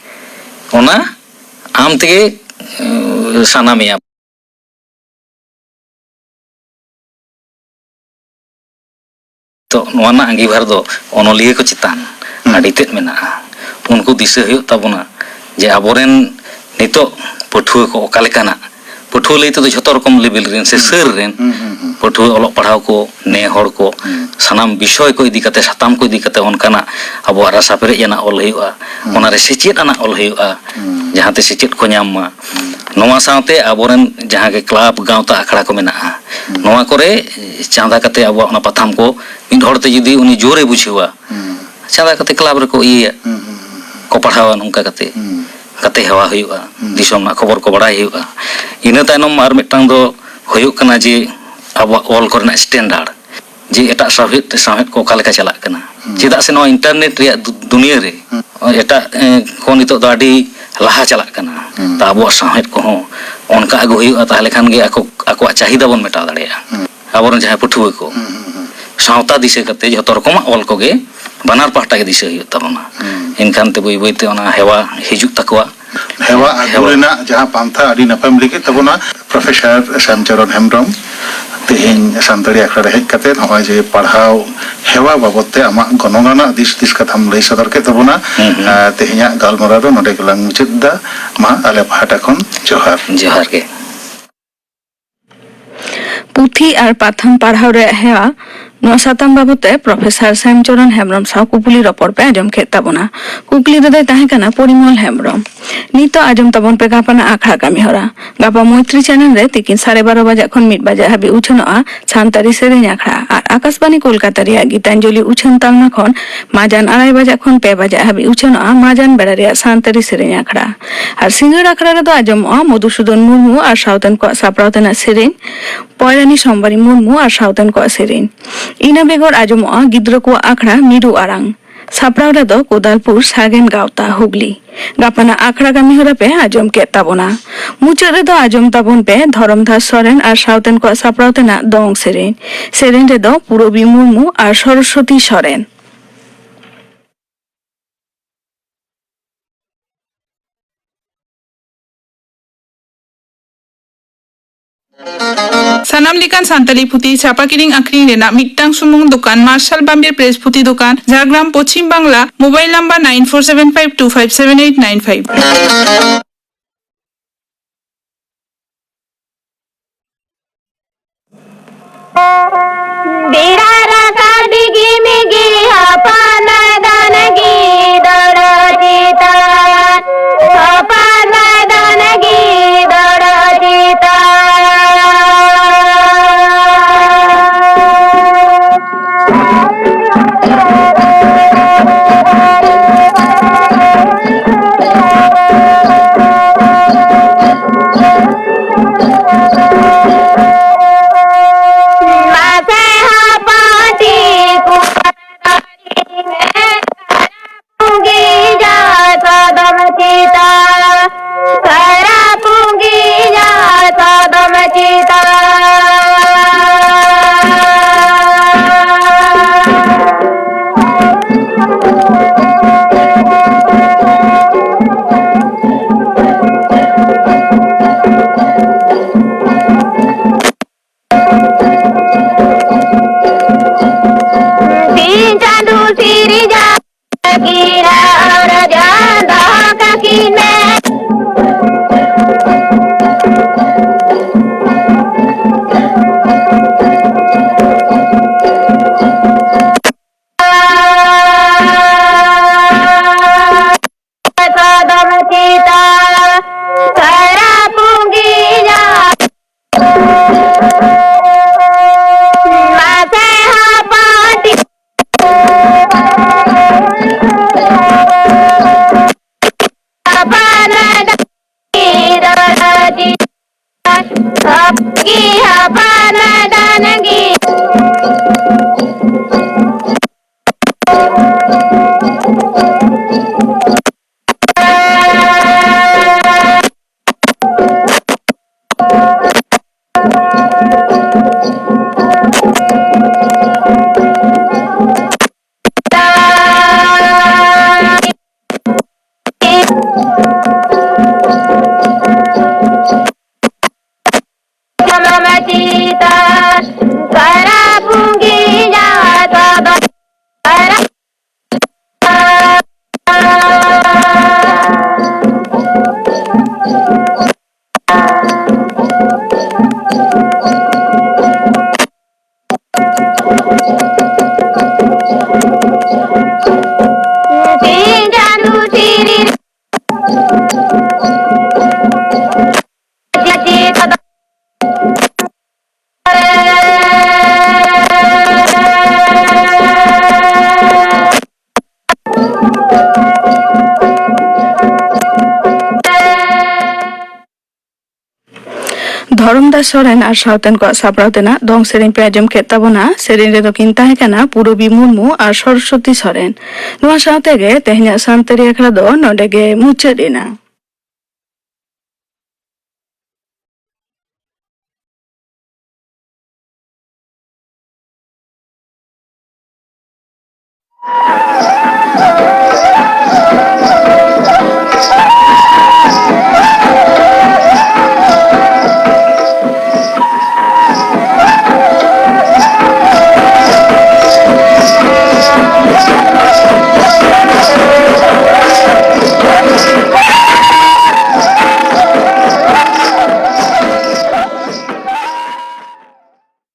ᱚᱱᱟ ᱟᱢ ᱛᱮᱜᱮ, ᱮᱸ, ᱥᱟᱱᱟ ᱢᱮᱭᱟ᱾ ᱛᱚ, ᱱᱚᱣᱟ ᱨᱮᱱᱟᱜ ᱟᱸᱜᱤᱵᱷᱟᱨ ᱫᱚ ᱚᱱᱚᱞᱤᱭᱟᱹ ᱠᱚ ᱪᱮᱛᱟᱱ ᱦᱩᱸ᱾ ᱟᱹᱰᱤ ᱛᱮᱫ ᱢᱮᱱᱟᱜᱼᱟ᱾ ᱩᱱᱠᱩ ᱫᱤᱥᱟᱹ ᱦᱩᱭᱩᱜ ᱛᱟᱵᱚᱱᱟ ᱡᱮ ᱟᱵᱚᱨᱮᱱ ᱱᱤᱛᱚᱜ ᱯᱟᱹᱴᱷᱩᱣᱟᱹ ᱠᱚ ᱚᱠᱟ ᱞᱮᱠᱟᱱᱟᱜ, ᱯᱟᱹᱴᱷᱩᱣᱟᱹ ᱞᱟᱹᱭ ᱛᱮᱫᱚ ᱡᱷᱚᱛᱚ ᱨᱚᱠᱚᱢ ᱞᱮᱵᱮᱞ ᱨᱮᱱ ᱥᱮ ᱦᱩᱸ᱾ ᱥᱟᱹᱨ ᱨᱮᱱ ᱦᱩᱸ, ᱦᱩᱸ, ᱦᱩᱸ᱾ ᱯᱟᱹᱴᱷᱩᱣᱟᱹ ᱚᱞᱚᱜ ᱯᱟᱲᱦᱟᱣ ᱠᱚ, ᱱᱮ ᱦᱚᱲ ᱠᱚ, ᱦᱩᱸ᱾ ᱥᱟᱱᱟᱢ ᱵᱤᱥᱚᱭ ᱠᱚ ᱤᱫᱤ ᱠᱟᱛᱮ, ᱥᱟᱛᱟᱢ ᱠᱚ ᱤᱫᱤ ᱠᱟᱛᱮ ᱚᱱᱠᱟᱱᱟᱜ ᱟᱵᱚᱣᱟᱜ ᱨᱟᱥᱟ ᱯᱮᱨᱮᱡ ᱟᱱᱟᱜ ᱚᱞ ᱦᱩᱭᱩᱜᱼᱟ, ᱦᱩᱸ᱾ ᱚᱱᱟᱨᱮ ᱥᱮᱪᱮᱫ ᱟᱱᱟᱜ ᱚᱞ ᱦᱩᱭᱩᱜᱼᱟ, ᱦᱩᱸ᱾ ᱡᱟᱦᱟᱸᱛᱮ ᱥᱮᱪᱮᱫ ᱠᱚ ᱧᱟᱢ ᱢᱟ᱾ ᱦᱩᱸ᱾ ᱱᱚᱣᱟ ᱥᱟᱶᱛᱮ ᱟᱵᱚᱨᱮᱱ ᱡᱟᱦᱟᱸ ᱜᱮ ᱠᱞᱟᱵᱽ, ᱜᱟᱶᱛᱟ, ᱟᱠᱷᱲᱟ ᱠᱚ ᱢᱮᱱᱟᱜᱼᱟ, ᱦᱩᱸ᱾ ᱱᱚᱣᱟ ᱠᱚᱨᱮ ᱪᱟᱸᱫᱟ ᱠᱟᱛᱮ ᱟᱵᱚᱣᱟᱜ ᱚᱱᱟ ᱯᱟᱛᱷᱟᱢ ᱠᱚ ᱢᱤᱫ ᱦᱚᱲᱛᱮ ᱡᱩᱫᱤ ᱩᱱᱤ ᱡᱳᱨᱮ ᱵᱩᱡᱷᱟᱹᱣᱟ, ᱦᱩᱸ᱾ ᱪᱟᱸᱫᱟ ᱠᱟᱛᱮ ᱠᱞᱟᱵᱽ ᱨᱮᱠᱚ ᱤᱭᱟᱹᱭᱟ, ᱦᱩᱸ, ᱦᱩᱸ, ᱦᱩᱸ, ᱦᱩᱸ᱾ ᱠᱚ ᱯᱟᱲᱦᱟᱣᱟ ᱱᱚᱝᱠᱟ ᱠᱟᱛᱮ᱾ ᱦᱩᱸ᱾ ᱠᱟᱛᱮ ᱦᱮᱣᱟ ᱦᱩᱭᱩᱜᱼᱟ, ᱦᱩᱸ᱾ ᱫᱤᱥᱚᱢ ᱨᱮᱱᱟᱜ ᱠᱷᱚᱵᱚᱨ ᱠᱚ ᱵᱟᱲᱟᱭ ᱦᱩᱭᱩᱜᱼᱟ᱾ ᱤᱱᱟᱹ ᱛᱟᱭᱱᱚᱢ ᱟᱨ ᱢᱤᱫᱴᱟᱝ ᱫᱚ ᱦᱩᱭᱩᱜ ᱠᱟᱱᱟ ᱡᱮ ᱟᱵᱚᱣᱟᱜ ᱚᱞ ᱠᱚᱨᱮᱱᱟᱜ standard, ᱡᱮ ᱮᱴᱟᱜ ᱥᱟᱶᱦᱮᱫ, ᱥᱟᱶᱦᱮᱫ ᱠᱚ ᱚᱠᱟ ᱞᱮᱠᱟ ᱪᱟᱞᱟᱜ ᱠᱟᱱᱟ᱾ ᱦᱩᱸ᱾ ᱪᱮᱫᱟᱜ ᱥᱮ ᱱᱚᱣᱟ internet ᱨᱮᱭᱟᱜ ᱫᱩ-, ᱫᱩᱱᱤᱭᱟᱹ ᱨᱮ ᱦᱩᱸ᱾ ᱮᱴᱟᱜ, ᱮ, ᱠᱚ ᱱᱤᱛᱚᱜ ᱫᱚ ᱟᱹᱰᱤ ᱞᱟᱦᱟ ᱪᱟᱞᱟᱜ ᱠᱟᱱᱟ᱾ ᱦᱩᱸ᱾ ᱛᱟ ᱟᱵᱚᱣᱟᱜ ᱥᱟᱶᱦᱮᱫ ᱠᱚᱦᱚᱸ ᱚᱱᱠᱟ ᱟᱹᱜᱩ ᱦᱩᱭᱩᱜᱼᱟ, ᱛᱟᱦᱚᱞᱮ ᱠᱷᱟᱱ ᱜᱮ ᱟᱠᱚ, ᱟᱠᱚᱣᱟᱜ ᱪᱟᱦᱤᱫᱟ ᱵᱚᱱ ᱢᱮᱴᱟᱣ ᱫᱟᱲᱮᱭᱟᱜᱼᱟ᱾ ᱦᱩᱸ᱾ ᱟᱵᱚᱨᱮᱱ ᱡᱟᱦᱟᱸᱭ ᱯᱟᱹᱴᱷᱩᱣᱟᱹ ᱠᱚ, ᱦᱩᱸ, ᱦᱩᱸ, ᱦᱩᱸ᱾ ᱥᱟᱶᱛᱟ ᱫᱤᱥᱟᱹ ᱠᱟᱛᱮ ᱡᱷᱚᱛᱚ ᱨᱚᱠᱚᱢᱟᱜ ᱚᱞ ᱠᱚᱜᱮ ᱵᱟᱱᱟᱨ ᱯᱟᱦᱴᱟ ᱜᱮ ᱫᱤᱥᱟᱹ ᱦᱩᱭᱩᱜ ᱛᱟᱵᱚᱱᱟ᱾ ᱦᱩᱸ᱾ ᱮᱱᱠᱷᱟᱱ ᱛᱮ ᱵᱟᱹᱭ ᱵᱟᱹᱭ ᱛᱮ ᱚᱱᱟ ᱦᱮᱣᱟ ᱦᱤᱡᱩᱜ ᱛᱟᱠᱚᱣᱟ᱾ ᱦᱮᱣᱟ ᱟᱹᱜᱩ ᱦᱮᱣᱟ᱾ ᱨᱮᱱᱟᱜ ᱡᱟᱦᱟᱸ ᱯᱟᱱᱛᱷᱟ ᱟᱹᱰᱤ ᱱᱟᱯᱟᱭᱮᱢ ᱞᱟᱹᱭ ᱠᱮᱫ ᱛᱟᱵᱚᱱᱟ, ᱯᱨᱚᱯᱷᱮᱥᱚᱨ ᱥᱟᱢᱪᱚᱨᱚᱱ ᱦᱮᱢᱵᱨᱚᱢ, ᱛᱮᱦᱮᱧ ᱥᱟᱱᱛᱟᱲᱤ ᱟᱠᱷᱲᱟ ᱨᱮ ᱦᱮᱡ ᱠᱟᱛᱮ ᱱᱚᱜᱼᱚᱭ ᱡᱮ ᱯᱟᱲᱦᱟᱣ ᱦᱮᱣᱟ ᱵᱟᱵᱚᱫ ᱛᱮ ᱟᱢᱟᱜ ᱜᱚᱱᱚᱝ ᱟᱱᱟᱜ ᱫᱤᱥ ᱦᱩᱫᱤᱥ ᱠᱟᱛᱷᱟᱢ ᱞᱟᱹᱭ ᱥᱚᱫᱚᱨ ᱠᱮᱫ ᱛᱟᱵᱚᱱᱟ᱾ ᱦᱩᱸ, ᱦᱩᱸ᱾ ᱟᱨ ᱛᱮᱦᱮᱧᱟᱜ ᱜᱟᱞᱢᱟᱨᱟᱣ ᱫᱚ ᱱᱚᱰᱮ ᱜᱮᱞᱟᱝ ᱢᱩᱪᱟᱹᱫ ᱮᱫᱟ᱾ ᱢᱟ ᱟᱞᱮ ᱯᱟᱦᱴᱟ ᱠᱷᱚᱱ ᱡᱚᱦᱟᱨ᱾ ᱡᱚᱦᱟᱨ ᱜᱮ᱾ ᱯᱩᱛᱷᱤ ᱟᱨ ᱯᱟᱛᱷᱟᱢ ᱯᱟᱲᱦᱟᱣ ᱨᱮᱭᱟᱜ ᱦᱮᱣᱟ ᱱᱚᱣᱟ ᱥᱟᱛᱟᱢ ᱵᱟᱵᱚᱛ ᱛᱮ ᱯᱨᱚᱯᱷᱮᱥᱚᱨ ᱥᱮᱢᱪᱚᱨᱚᱱ ᱦᱮᱢᱵᱽᱨᱚᱢ ᱥᱟᱶ ᱠᱩᱯᱩᱞᱤ ᱨᱚᱯᱚᱲ ᱯᱮ ᱟᱸᱡᱚᱢ ᱠᱮᱫ ᱛᱟᱵᱚᱱᱟ᱾ ᱠᱩᱠᱞᱤ ᱨᱮᱫᱚᱭ ᱛᱟᱦᱮᱸ ᱠᱟᱱᱟ ᱯᱚᱨᱤᱢᱚᱞ ᱦᱮᱢᱵᱽᱨᱚᱢ᱾ ᱱᱤᱛᱚᱜ ᱟᱸᱡᱚᱢ ᱛᱟᱵᱚᱱ ᱯᱮ ᱜᱟᱯᱟᱱᱟᱜ ᱟᱠᱷᱲᱟ ᱠᱟᱹᱢᱤ ᱦᱚᱨᱟ᱾ ᱜᱟᱯᱟ ᱢᱚᱭᱛᱨᱤ ᱪᱮᱱᱮᱞ ᱨᱮ ᱛᱤᱠᱤᱱ ᱥᱟᱲᱮ ᱵᱟᱨᱚ ᱵᱟᱡᱟᱜ ᱠᱷᱚᱱ ᱢᱤᱫ ᱵᱟᱡᱟᱜ ᱦᱟᱹᱵᱤᱡ ᱩᱪᱷᱟᱹᱱᱚᱜᱼᱟ ᱥᱟᱱᱛᱟᱲᱤ ᱥᱮᱨᱮᱧ ᱟᱠᱷᱲᱟ᱾ ᱟᱨ ᱟᱠᱟᱥᱵᱟᱱᱤ ᱠᱳᱞᱠᱟᱛᱟ ᱨᱮᱭᱟᱜ ᱜᱤᱛᱟᱧᱡᱚᱞᱤ ᱩᱪᱷᱟᱹᱱ ᱛᱟᱞᱢᱟ ᱠᱷᱚᱱ ᱢᱟᱡᱟᱱ ᱟᱲᱟᱭ ᱵᱟᱡᱟᱜ ᱠᱷᱚᱱ ᱯᱮ ᱵᱟᱡᱟᱜ ᱦᱟᱹᱵᱤᱡ ᱩᱪᱷᱟᱹᱱᱚᱜᱼᱟ ᱢᱟᱡᱟᱱ ᱵᱮᱲᱟ ᱨᱮᱭᱟᱜ ᱥᱟᱱᱛᱟᱲᱤ ᱥᱮᱨᱮᱧ ᱟᱠᱷᱲᱟ᱾ ᱟᱨ ᱥᱤᱸᱜᱟᱹᱲ ᱟᱠᱷᱲᱟ ᱨᱮᱫᱚ ᱟᱸᱡᱚᱢᱚᱜᱼᱟ ᱢᱚᱫᱷᱩᱥᱩᱫᱚᱱ ᱢᱩᱨᱢᱩ ᱟᱨ ᱥᱟᱶᱛᱮᱱ ᱠᱚᱣᱟᱜ ᱥᱟᱯᱲᱟᱣ ᱛᱮᱱᱟᱜ ᱥᱮᱨᱮᱧ, ᱯᱚᱭᱨᱟᱱᱤ ᱥᱳᱢᱵᱟᱨᱤ ᱢᱩᱨᱢᱩ ᱟᱨ ᱥᱟᱶᱛᱮᱱ ᱠᱚᱣᱟᱜ ᱥᱮᱨᱮᱧ᱾ ᱤᱱᱟᱹ ᱵᱮᱜᱚᱨ ᱟᱸᱡᱚᱢᱚᱜᱼᱟ ᱜᱤᱫᱽᱨᱟᱹ ᱠᱚᱣᱟᱜ ᱟᱠᱷᱲᱟ ᱢᱤᱨᱩ ᱟᱲᱟᱝ᱾ ᱥᱟᱯᱲᱟᱣ ᱨᱮᱫᱚ ᱠᱳᱫᱟᱞᱯᱩᱨ ᱥᱟᱜᱮᱱ ᱜᱟᱶᱛᱟ ᱦᱩᱜᱽᱞᱤ᱾ ᱜᱟᱯᱟᱱᱟᱜ ᱟᱠᱷᱲᱟ ᱠᱟᱹᱢᱤ ᱦᱚᱨᱟ ᱯᱮ ᱟᱸᱡᱚᱢ ᱠᱮᱫ ᱛᱟᱵᱚᱱᱟ᱾ ᱢᱩᱪᱟᱹᱫ ᱨᱮᱫᱚ ᱟᱸᱡᱚᱢ ᱛᱟᱵᱚᱱ ᱯᱮ ᱫᱷᱚᱨᱚᱢᱫᱟᱥ ᱥᱚᱨᱮᱱ ᱟᱨ ᱥᱟᱶᱛᱮᱱ ᱠᱚᱣᱟᱜ ᱥᱟᱯᱲᱟᱣ ᱛᱮᱱᱟᱜ ᱫᱚᱝ ᱥᱮᱨᱮᱧ᱾ ᱥᱮᱨᱮᱧ ᱨᱮᱫᱚ ᱯᱩᱨᱚᱵᱤ ᱢᱩᱨᱢᱩ ᱟᱨ ᱥᱚᱨᱚᱥᱚᱛᱤ ᱥᱚᱨᱮᱱ᱾ ᱥᱟᱱᱟᱢ ᱞᱮᱠᱟᱱ ᱥᱟᱱᱛᱟᱲᱤ ᱯᱩᱛᱷᱤ ᱪᱷᱟᱯᱟ ᱠᱤᱨᱤᱧ ᱟᱹᱠᱷᱨᱤᱧ ᱨᱮᱱᱟᱜ ᱢᱤᱫᱴᱟᱝ ᱥᱩᱢᱩᱝ ᱫᱚᱠᱟᱱ ᱢᱟᱨᱥᱟᱞ ᱵᱟᱢᱵᱤᱨ ᱯᱨᱮᱥ ᱯᱩᱛᱷᱤ ᱫᱚᱠᱟᱱ, Jhargram, Paschim Bangla. Mobile number nine four seven five two five seven eight nine five᱾ ᱵᱮᱲᱟ ᱨᱟᱠᱟᱵ ᱰᱤᱜᱤ ᱢᱤᱜᱤ ᱦᱚᱯᱚᱱ ᱫᱚᱱ ᱜᱤ ᱫᱚᱲᱚ ᱪᱮᱛᱟᱱ, ᱦᱚᱯᱚᱱ ᱫᱚᱱ ᱜᱤ ᱫᱚᱲᱚ ᱪᱮᱛᱟᱱ᱾ ᱫᱷᱚᱨᱚᱢᱫᱟᱥ ᱥᱚᱨᱮᱱ ᱟᱨ ᱥᱟᱶᱛᱮᱱ ᱠᱚᱣᱟᱜ ᱥᱟᱯᱲᱟᱣ ᱛᱮᱱᱟᱜ ᱫᱚᱝ ᱥᱮᱨᱮᱧ ᱯᱮ ᱟᱸᱡᱚᱢ ᱠᱮᱫ ᱛᱟᱵᱚᱱᱟ᱾ ᱥᱮᱨᱮᱧ ᱨᱮᱫᱚ ᱠᱤᱱ ᱛᱟᱦᱮᱸ ᱠᱟᱱᱟ ᱯᱩᱨᱚᱵᱤ ᱢᱩᱨᱢᱩ ᱟᱨ ᱥᱚᱨᱚᱥᱚᱛᱤ ᱥᱚᱨᱮᱱ᱾ ᱱᱚᱣᱟ ᱥᱟᱶ ᱛᱮᱜᱮ ᱛᱮᱦᱮᱧᱟᱜ ᱥᱟᱱᱛᱟᱲᱤ ᱟᱠᱷᱲᱟ ᱫᱚ ᱱᱚᱰᱮ ᱜᱮ ᱢᱩᱪᱟᱹᱫ ᱮᱱᱟ᱾